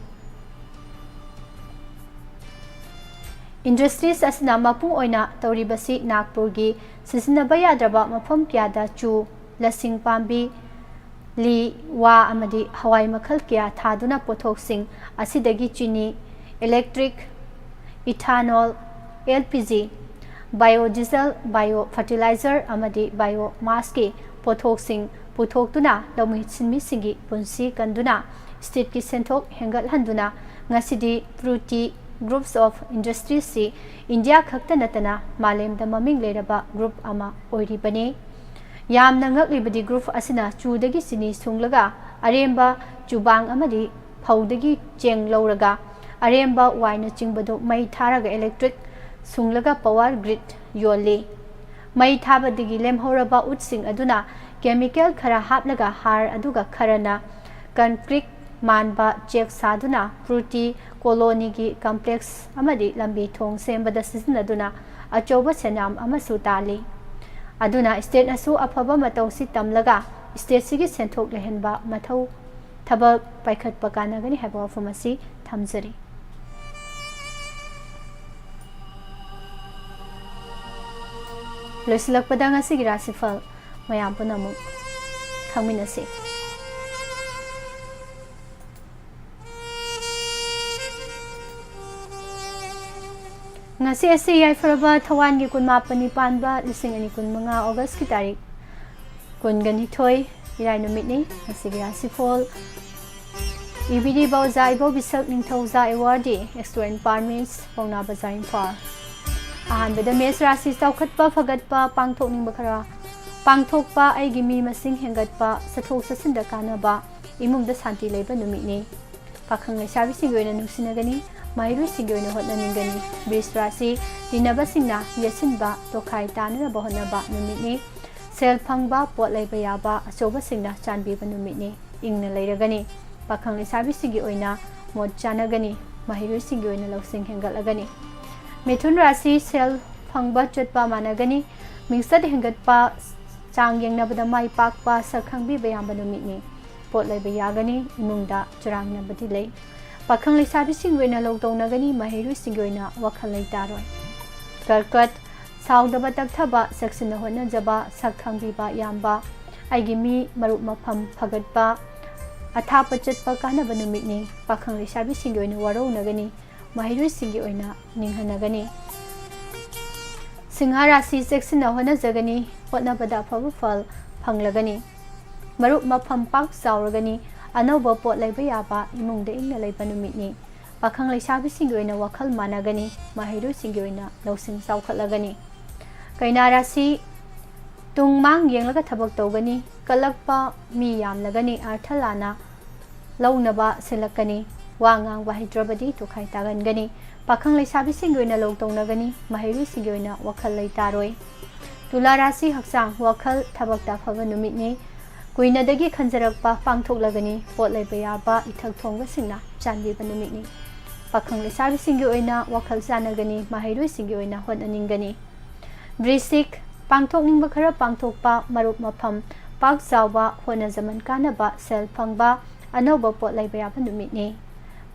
Industries ꯑꯁꯤꯅ ꯃꯄꯨꯡ ꯑꯣꯏꯅ ꯇꯧꯔꯤꯕꯁꯤ ꯅꯥꯒꯄꯨꯔꯒꯤ ꯁꯤꯖꯤꯟꯅꯕ ꯌꯥꯗ꯭ꯔꯕ ꯃꯐꯝ ꯀꯌꯥꯗ ꯆꯨ, ꯂꯁꯤꯡ ꯄꯥꯝꯕꯤ, ꯂꯤ, ꯋꯥ ꯑꯃꯗꯤ ꯍꯋꯥꯏ ꯃꯈꯜ ꯀꯌꯥ ꯊꯥꯗꯨꯅ ꯄꯣꯠꯊꯣꯛꯁꯤꯡ ꯑꯁꯤꯗꯒꯤ ꯆꯤꯅꯤ, electric, ethanol, LPG, biodiesel, bio fertilizer ꯑꯃꯗꯤ biomassꯀꯤ ꯄꯣꯠꯊꯣꯛꯁꯤꯡ ꯄꯨꯊꯣꯛꯇꯨꯅ ꯂꯧꯃꯤ ꯁꯤꯟꯃꯤꯁꯤꯡꯒꯤ ꯄꯨꯟꯁꯤ ꯀꯟꯗꯨꯅ stateꯀꯤ ꯁꯦꯟꯊꯣꯛ ꯍꯦꯟꯒꯠꯍꯟꯗꯨꯅ ꯉꯁꯤꯗꯤ ꯄ꯭ꯔꯨꯇꯤ groups of industriesꯁꯤ ꯏꯟꯗꯤꯌꯥ ꯈꯛꯇ ꯅꯠꯇꯅ ꯃꯥꯂꯦꯝꯗ ꯃꯃꯤꯡ ꯂꯩꯔꯕ group ꯑꯃ ꯑꯣꯏꯔꯤꯕꯅꯤ꯫ ꯌꯥꯝꯅ ꯉꯛꯂꯤꯕꯗꯤ group ꯑꯁꯤꯅ ꯆꯨꯗꯒꯤ ꯆꯤꯅꯤ ꯁꯨꯡꯂꯒ ꯑꯔꯦꯝꯕ ꯆꯨꯕꯥꯡ ꯑꯃꯗꯤ ꯐꯧꯗꯒꯤ ꯆꯦꯡ ꯂꯧꯔꯒ ꯑꯔꯦꯝꯕ ꯋꯥꯏꯅꯆꯤꯡꯕꯗꯨ ꯃꯩ ꯊꯥꯔꯒ electric ꯁꯨꯡꯂꯒ power grid ꯌꯣꯜꯂꯤ꯫ ꯃꯩ ꯊꯥꯕꯗꯒꯤ ꯂꯦꯝꯍꯧꯔꯕ ꯎꯠꯁꯤꯡ ꯑꯗꯨꯅ chemical ꯈꯔ ꯍꯥꯞꯂꯒ ꯍꯥꯔ ꯑꯗꯨꯒ ꯈꯔꯅ concrete ꯃꯥꯟꯕ ꯆꯦꯛ ꯁꯥꯗꯨꯅ ꯄ꯭ꯔꯨꯇꯤ colonyꯒꯤ complex ꯑꯃꯗꯤ ꯂꯝꯕꯤ ꯊꯣꯡ ꯁꯦꯝꯕꯗ ꯁꯤꯖꯤꯟꯅꯗꯨꯅ ꯑꯆꯧꯕ ꯁꯦꯟꯌꯥꯝ ꯑꯃꯁꯨ ꯇꯥꯜꯂꯤ꯫ ꯑꯗꯨꯅ stateꯅꯁꯨ ꯑꯐꯕ ꯃꯇꯧꯁꯤ ꯇꯝꯂꯒ stateꯁꯤꯒꯤ ꯁꯦꯟꯊꯣꯛ ꯂꯩꯍꯟꯕ ꯃꯊꯧ ꯊꯕꯛ ꯄꯥꯏꯈꯠꯄ ꯀꯥꯟꯅꯒꯅꯤ ꯍꯥꯏꯕ ꯋꯥꯐꯝ ꯑꯁꯤ ꯊꯝꯖꯔꯤ꯫ ꯂꯣꯏꯁꯤꯜꯂꯛꯄꯗ ꯉꯁꯤꯒꯤ ꯔꯥꯁꯤꯐꯜ ꯃꯌꯥꯝ ꯄꯨꯟꯅ ꯑꯃꯨꯛ ꯈꯪꯃꯤꯟꯅꯁꯤ꯫ ꯉꯁꯤ ꯑꯁꯤ ꯌꯥꯏꯐꯔꯕ ꯊꯋꯥꯟꯒꯤ ꯀꯨꯟꯃꯥꯄꯟꯅꯤ ꯄꯥꯟꯕ ꯂꯤꯁꯤꯡ ꯑꯅꯤ ꯀꯨꯟꯃꯉꯥ ꯑꯣꯒꯁꯀꯤ ꯇꯥꯔꯤꯛ ꯀꯨꯟꯒ ꯅꯤꯊꯣꯏ, ꯏꯔꯥꯏ ꯅꯨꯃꯤꯠꯅꯤ꯫ ꯉꯁꯤꯒꯤ ꯔꯥꯁꯤꯐꯣꯜ ꯏꯕꯤꯔꯤꯕ ꯑꯣꯖꯥ ꯏꯕꯣꯕꯤꯁꯛ ꯅꯤꯡꯊꯧꯖꯥ ꯑꯦꯋꯥꯔꯗꯤ, ꯑꯦꯁꯇꯨꯑꯦꯟ ꯄꯥꯔꯃꯤꯁ, ꯄꯥꯎꯅꯥ ꯕꯖꯥꯔ, ꯏꯝꯐꯥꯜ꯫ ꯑꯍꯥꯟꯕꯗ ꯃꯦꯁ ꯔꯥꯁꯤ ꯆꯥꯎꯈꯠꯄ ꯐꯒꯠꯄ, ꯄꯥꯡꯊꯣꯛꯅꯤꯡꯕ ꯈꯔ ꯄꯥꯡꯊꯣꯛꯄ, ꯑꯩꯒꯤ ꯃꯤ ꯃꯁꯤꯡ ꯍꯦꯟꯒꯠꯄ, ꯆꯠꯊꯣꯛ ꯆꯠꯁꯤꯟꯗ ꯀꯥꯟꯅꯕ, ꯏꯃꯨꯡꯗ ꯁꯥꯟꯇꯤ ꯂꯩꯕ ꯅꯨꯃꯤꯠꯅꯤ꯫ ꯄꯥꯈꯪ ꯂꯩꯁꯥꯕꯤꯁꯤꯡꯒꯤ ꯑꯣꯏꯅ ꯅꯨꯡꯁꯤꯅꯒꯅꯤ, ꯃꯍꯩꯔꯣꯏꯁꯤꯡꯒꯤ ꯑꯣꯏꯅ ꯍꯣꯠꯅꯅꯤꯡꯒꯅꯤ꯫ ꯕ꯭ꯔꯤꯖ ꯔꯥꯁꯤ ꯇꯤꯟꯅꯕꯁꯤꯡꯅ ꯌꯦꯠꯁꯤꯟꯕ ꯇꯣꯈꯥꯏ ꯇꯥꯅꯅꯕ ꯍꯣꯠꯅꯕ ꯅꯨꯃꯤꯠꯅꯤ꯫ ꯁꯦꯜ ꯐꯪꯕ, ꯄꯣꯠ ꯂꯩꯕ ꯌꯥꯕ ꯑꯆꯧꯕꯁꯤꯡꯅ ꯆꯥꯟꯕꯤꯕ ꯅꯨꯃꯤꯠꯅꯤ꯫ ꯏꯪꯅ ꯂꯩꯔꯒꯅꯤ꯫ ꯄꯥꯈꯪ ꯂꯩꯁꯥꯕꯤꯁꯤꯡꯒꯤ ꯑꯣꯏꯅ ꯃꯣꯠ ꯆꯥꯅꯒꯅꯤ꯫ ꯃꯍꯩꯔꯣꯏꯁꯤꯡꯒꯤ ꯑꯣꯏꯅ ꯂꯧꯁꯤꯡ ꯍꯦꯟꯒꯠꯂꯒꯅꯤ꯫ ꯃꯤꯊꯨꯟ ꯔꯥꯁꯤ ꯁꯦꯜ ꯐꯪꯕ ꯆꯠꯄ ꯃꯥꯟꯅꯒꯅꯤ꯫ ꯃꯤꯡꯆꯠ ꯍꯦꯟꯒꯠꯄ, ꯆꯥꯡ ꯌꯦꯡꯅꯕꯗ ꯃꯥꯏ ꯄꯥꯛꯄ, ꯁꯛ ꯈꯪꯕꯤꯕ ꯌꯥꯕ ꯅꯨꯃꯤꯠꯅꯤ꯫ ꯄꯣꯠ ꯂꯩꯕ ꯌꯥꯒꯅꯤ꯫ ꯏꯃꯨꯡꯗ ꯆꯔꯥꯡꯅꯕꯗꯤ ꯂꯩ꯫ ꯄꯥꯈꯪ ꯂꯩꯁꯥꯕꯤꯁꯤꯡꯒꯤ ꯑꯣꯏꯅ ꯂꯧ ꯇꯧꯅꯒꯅꯤ꯫ ꯃꯍꯩꯔꯣꯏꯁꯤꯡꯒꯤ ꯑꯣꯏꯅ ꯋꯥꯈꯜ ꯂꯩꯇꯥꯔꯣꯏ꯫ ꯀꯔꯀꯠ, ꯁꯥꯎꯗꯕ ꯇꯞꯊꯕ, ꯆꯦꯛꯁꯤꯟꯅ ꯍꯣꯠꯅꯖꯕ, ꯁꯛ ꯈꯪꯕꯤꯕ ꯌꯥꯝꯕ, ꯑꯩꯒꯤ ꯃꯤ ꯃꯔꯨꯞ ꯃꯐꯝ ꯐꯒꯠꯄ, ꯑꯊꯥꯞꯄ ꯆꯠꯄ ꯀꯥꯟꯅꯕ ꯅꯨꯃꯤꯠꯅꯤ꯫ ꯄꯥꯈꯪ ꯂꯩꯁꯥꯕꯤꯁꯤꯡꯒꯤ ꯑꯣꯏꯅ ꯋꯥꯔꯧꯅꯒꯅꯤ꯫ ꯃꯍꯩꯔꯣꯏꯁꯤꯡꯒꯤ ꯑꯣꯏꯅ ꯅꯤꯡꯍꯟꯅꯒꯅꯤ꯫ ꯁꯤꯡꯍ ꯔꯥꯁꯤ ꯆꯦꯛꯁꯤꯟꯅ ꯍꯣꯠꯅꯖꯒꯅꯤ꯫ ꯍꯣꯠꯅꯕꯗ ꯑꯐꯕ ꯐꯜ ꯐꯪꯂꯒꯅꯤ꯫ ꯃꯔꯨꯞ ꯃꯐꯝ ꯄꯥꯛ ꯆꯥꯎꯔꯒꯅꯤ꯫ ꯑꯅꯧꯕ ꯄꯣꯠ ꯂꯩꯕ ꯌꯥꯕ, ꯏꯃꯨꯡꯗ ꯏꯪꯅ ꯂꯩꯕ ꯅꯨꯃꯤꯠꯅꯤ꯫ ꯄꯥꯈꯪ ꯂꯩꯁꯥꯕꯤꯁꯤꯡꯒꯤ ꯑꯣꯏꯅ ꯋꯥꯈꯜ ꯃꯥꯟꯅꯒꯅꯤ꯫ ꯃꯍꯩꯔꯣꯏꯁꯤꯡꯒꯤ ꯑꯣꯏꯅ ꯂꯧꯁꯤꯡ ꯆꯥꯎꯈꯠꯂꯒꯅꯤ꯫ ꯀꯩꯅꯥ ꯔꯥꯁꯤ ꯇꯨꯡ ꯃꯥꯡ ꯌꯦꯡꯂꯒ ꯊꯕꯛ ꯇꯧꯒꯅꯤ꯫ ꯀꯜꯂꯛꯄ ꯃꯤ ꯌꯥꯝꯂꯒꯅꯤ꯫ ꯑꯔꯊ ꯂꯥꯟꯅ ꯂꯧꯅꯕ ꯁꯤꯜꯂꯛꯀꯅꯤ꯫ ꯋꯥ ꯉꯥꯡꯕ ꯍꯩꯇ꯭ꯔꯕꯗꯤ ꯇꯣꯈꯥꯏ ꯇꯥꯒꯟꯒꯅꯤ꯫ ꯄꯥꯈꯪ ꯂꯩꯁꯥꯕꯤꯁꯤꯡꯒꯤ ꯑꯣꯏꯅ ꯂꯧ ꯇꯧꯅꯒꯅꯤ꯫ ꯃꯍꯩꯔꯣꯏꯁꯤꯡꯒꯤ ꯑꯣꯏꯅ ꯋꯥꯈꯜ ꯂꯩꯇꯥꯔꯣꯏ꯫ ꯇꯨꯂꯥ ꯔꯥꯁꯤ ꯍꯛꯆꯥꯡ, ꯋꯥꯈꯜ, ꯊꯕꯛꯇ ꯑꯐꯕ ꯅꯨꯃꯤꯠꯅꯤ꯫ ꯀꯨꯏꯅꯗꯒꯤ ꯈꯟꯖꯔꯛꯄ ꯄꯥꯡꯊꯣꯛꯂꯒꯅꯤ꯫ ꯄꯣꯠ ꯂꯩꯕ ꯌꯥꯕ, ꯏꯊꯛ ꯊꯣꯡꯕꯁꯤꯡꯅ ꯆꯥꯟꯕꯤꯕ ꯅꯨꯃꯤꯠꯅꯤ꯫ ꯄꯥꯈꯪ ꯂꯩꯁꯥꯕꯤꯁꯤꯡꯒꯤ ꯑꯣꯏꯅ ꯋꯥꯈꯜ ꯆꯥꯟꯅꯒꯅꯤ꯫ ꯃꯍꯩꯔꯣꯏꯁꯤꯡꯒꯤ ꯑꯣꯏꯅ ꯍꯣꯠꯅꯅꯤꯡꯒꯅꯤ꯫ ꯕ꯭ꯔꯤꯁꯤꯛ, ꯄꯥꯡꯊꯣꯛꯅꯤꯡꯕ ꯈꯔ ꯄꯥꯡꯊꯣꯛꯄ, ꯃꯔꯨꯞ ꯃꯐꯝ ꯄꯥꯛ ꯆꯥꯎꯕ, ꯍꯣꯠꯅꯖꯃꯟ ꯀꯥꯟꯅꯕ, ꯁꯦꯜ ꯐꯪꯕ, ꯑꯅꯧꯕ ꯄꯣꯠ ꯂꯩꯕ ꯌꯥꯕ ꯅꯨꯃꯤꯠꯅꯤ꯫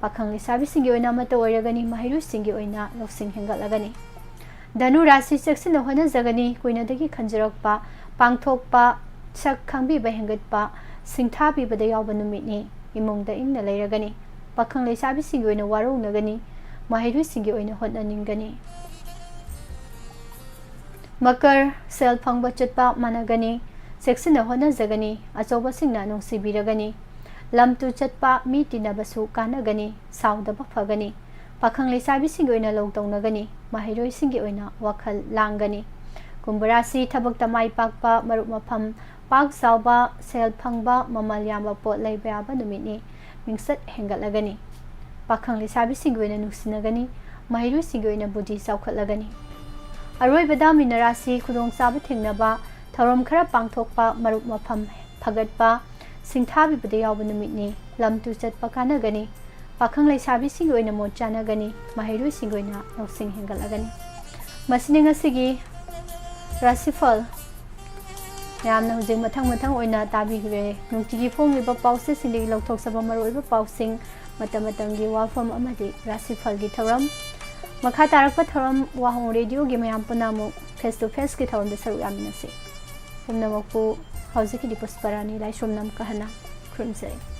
ꯄꯥꯈꯪ ꯂꯩꯁꯥꯕꯤꯁꯤꯡꯒꯤ ꯑꯣꯏꯅ ꯑꯃꯠꯇ ꯑꯣꯏꯔꯒꯅꯤ꯫ ꯃꯍꯩꯔꯣꯏꯁꯤꯡꯒꯤ ꯑꯣꯏꯅ ꯂꯧꯁꯤꯡ ꯍꯦꯟꯒꯠꯂꯒꯅꯤ꯫ ꯙꯅꯨ ꯔꯥꯁꯤ ꯆꯦꯛꯁꯤꯟꯅ ꯍꯣꯠꯅꯖꯒꯅꯤ꯫ ꯀꯨꯏꯅꯗꯒꯤ ꯈꯟꯖꯔꯛꯄ ꯄꯥꯡꯊꯣꯛꯄ, ꯁꯛ ꯈꯪꯕꯤꯕ ꯍꯦꯟꯒꯠꯄ, ꯁꯤꯡꯊꯥꯕꯤꯕꯗ ꯌꯥꯎꯕ ꯅꯨꯃꯤꯠꯅꯤ꯫ ꯏꯃꯨꯡꯗ ꯏꯪꯅ ꯂꯩꯔꯒꯅꯤ꯫ ꯄꯥꯈꯪ ꯂꯩꯁꯥꯕꯤꯁꯤꯡꯒꯤ ꯑꯣꯏꯅ ꯋꯥꯔꯧꯅꯒꯅꯤ꯫ ꯃꯍꯩꯔꯣꯏꯁꯤꯡꯒꯤ ꯑꯣꯏꯅ ꯍꯣꯠꯅꯅꯤꯡꯒꯅꯤ꯫ ꯃꯀꯔ, ꯁꯦꯜ ꯐꯪꯕ ꯆꯠꯄ ꯃꯥꯟꯅꯒꯅꯤ, ꯆꯦꯛꯁꯤꯟꯅ ꯍꯣꯠꯅꯖꯒꯅꯤ, ꯑꯆꯧꯕꯁꯤꯡꯅ ꯅꯨꯡꯁꯤꯕꯤꯔꯒꯅꯤ, ꯂꯝ ꯇꯨ ꯆꯠꯄ ꯃꯤ ꯇꯤꯟꯅꯕꯁꯨ ꯀꯥꯟꯅꯒꯅꯤ, ꯁꯥꯎꯗꯕ ꯐꯒꯅꯤ꯫ ꯄꯥꯈꯪ ꯂꯩꯁꯥꯕꯤꯁꯤꯡꯒꯤ ꯑꯣꯏꯅ ꯂꯧ ꯇꯧꯅꯒꯅꯤ, ꯃꯍꯩꯔꯣꯏꯁꯤꯡꯒꯤ ꯑꯣꯏꯅ ꯋꯥꯈꯜ ꯂꯥꯡꯒꯅꯤ꯫ ꯀꯨꯝꯚ ꯔꯥꯁꯤ, ꯊꯕꯛꯇ ꯃꯥꯏ ꯄꯥꯛꯄ, ꯃꯔꯨꯞ ꯃꯐꯝ ꯄꯥꯛ ꯆꯥꯎꯕ, ꯁꯦꯜ ꯐꯪꯕ, ꯃꯃꯜ ꯌꯥꯝꯕ ꯄꯣꯠ ꯂꯩꯕ ꯌꯥꯕ ꯅꯨꯃꯤꯠꯅꯤ꯫ ꯃꯤꯡꯆꯠ ꯍꯦꯟꯒꯠꯂꯒꯅꯤ꯫ ꯄꯥꯈꯪ ꯂꯩꯁꯥꯕꯤꯁꯤꯡꯒꯤ ꯑꯣꯏꯅ ꯅꯨꯡꯁꯤꯅꯒꯅꯤ, ꯃꯍꯩꯔꯣꯏꯁꯤꯡꯒꯤ ꯑꯣꯏꯅ ꯕꯨꯙꯤ ꯆꯥꯎꯈꯠꯂꯒꯅꯤ꯫ ꯑꯔꯣꯏꯕꯗ ꯃꯤꯅ ꯔꯥꯁꯤ, ꯈꯨꯗꯣꯡꯆꯥꯕ ꯊꯦꯡꯅꯕ, ꯊꯧꯔꯝ ꯈꯔ ꯄꯥꯡꯊꯣꯛꯄ, ꯃꯔꯨꯞ ꯃꯐꯝ ꯐꯒꯠꯄ, ꯁꯤꯡꯊꯥꯕꯤꯕꯗ ꯌꯥꯎꯕ ꯅꯨꯃꯤꯠꯅꯤ꯫ ꯂꯝ ꯇꯨ ꯆꯠꯄ ꯀꯥꯟꯅꯒꯅꯤ꯫ ꯄꯥꯈꯪ ꯂꯩꯁꯥꯕꯤꯁꯤꯡꯒꯤ ꯑꯣꯏꯅ ꯃꯣꯠ ꯆꯥꯅꯒꯅꯤ, ꯃꯍꯩꯔꯣꯏꯁꯤꯡꯒꯤ ꯑꯣꯏꯅ ꯂꯧꯁꯤꯡ ꯍꯦꯟꯒꯠꯂꯒꯅꯤ꯫ ꯃꯁꯤꯅꯤ ꯉꯁꯤꯒꯤ ꯔꯥꯁꯤꯐꯜ꯫ ꯃꯌꯥꯝꯅ ꯍꯧꯖꯤꯛ ꯃꯊꯪ ꯃꯊꯪ ꯑꯣꯏꯅ ꯇꯥꯕꯤꯈ꯭ꯔꯦ꯫ ꯅꯨꯡꯇꯤꯒꯤ ꯐꯣꯡꯂꯤꯕ ꯄꯥꯎꯆꯦꯁꯤꯡꯗꯒꯤ ꯂꯧꯊꯣꯛꯆꯕ ꯃꯔꯨꯑꯣꯏꯕ ꯄꯥꯎꯁꯤꯡ, ꯃꯇꯝ ꯃꯇꯝꯒꯤ ꯋꯥꯐꯝ ꯑꯃꯗꯤ ꯔꯥꯁꯤꯐꯜꯒꯤ ꯊꯧꯔꯝ꯫ ꯃꯈꯥ ꯇꯥꯔꯛꯄ ꯊꯧꯔꯝ ꯋꯥꯍꯣꯡ ꯔꯦꯗꯤꯑꯣꯒꯤ ꯃꯌꯥꯝ ꯄꯨꯝꯅꯃꯛ face to faceꯀꯤ ꯊꯧꯔꯝꯗ ꯁꯔꯨꯛ ꯌꯥꯃꯤꯟꯅꯁꯤ꯫ ꯄꯨꯝꯅꯃꯛꯄꯨ ꯍꯧꯖꯤꯛꯀꯤꯗꯤ ꯄꯨꯁꯄꯔꯥꯅꯤ ꯂꯥꯏꯁ꯭ꯔꯝ ꯅꯝꯀꯍꯅ ꯈꯨꯔꯨꯝꯖꯔꯤ꯫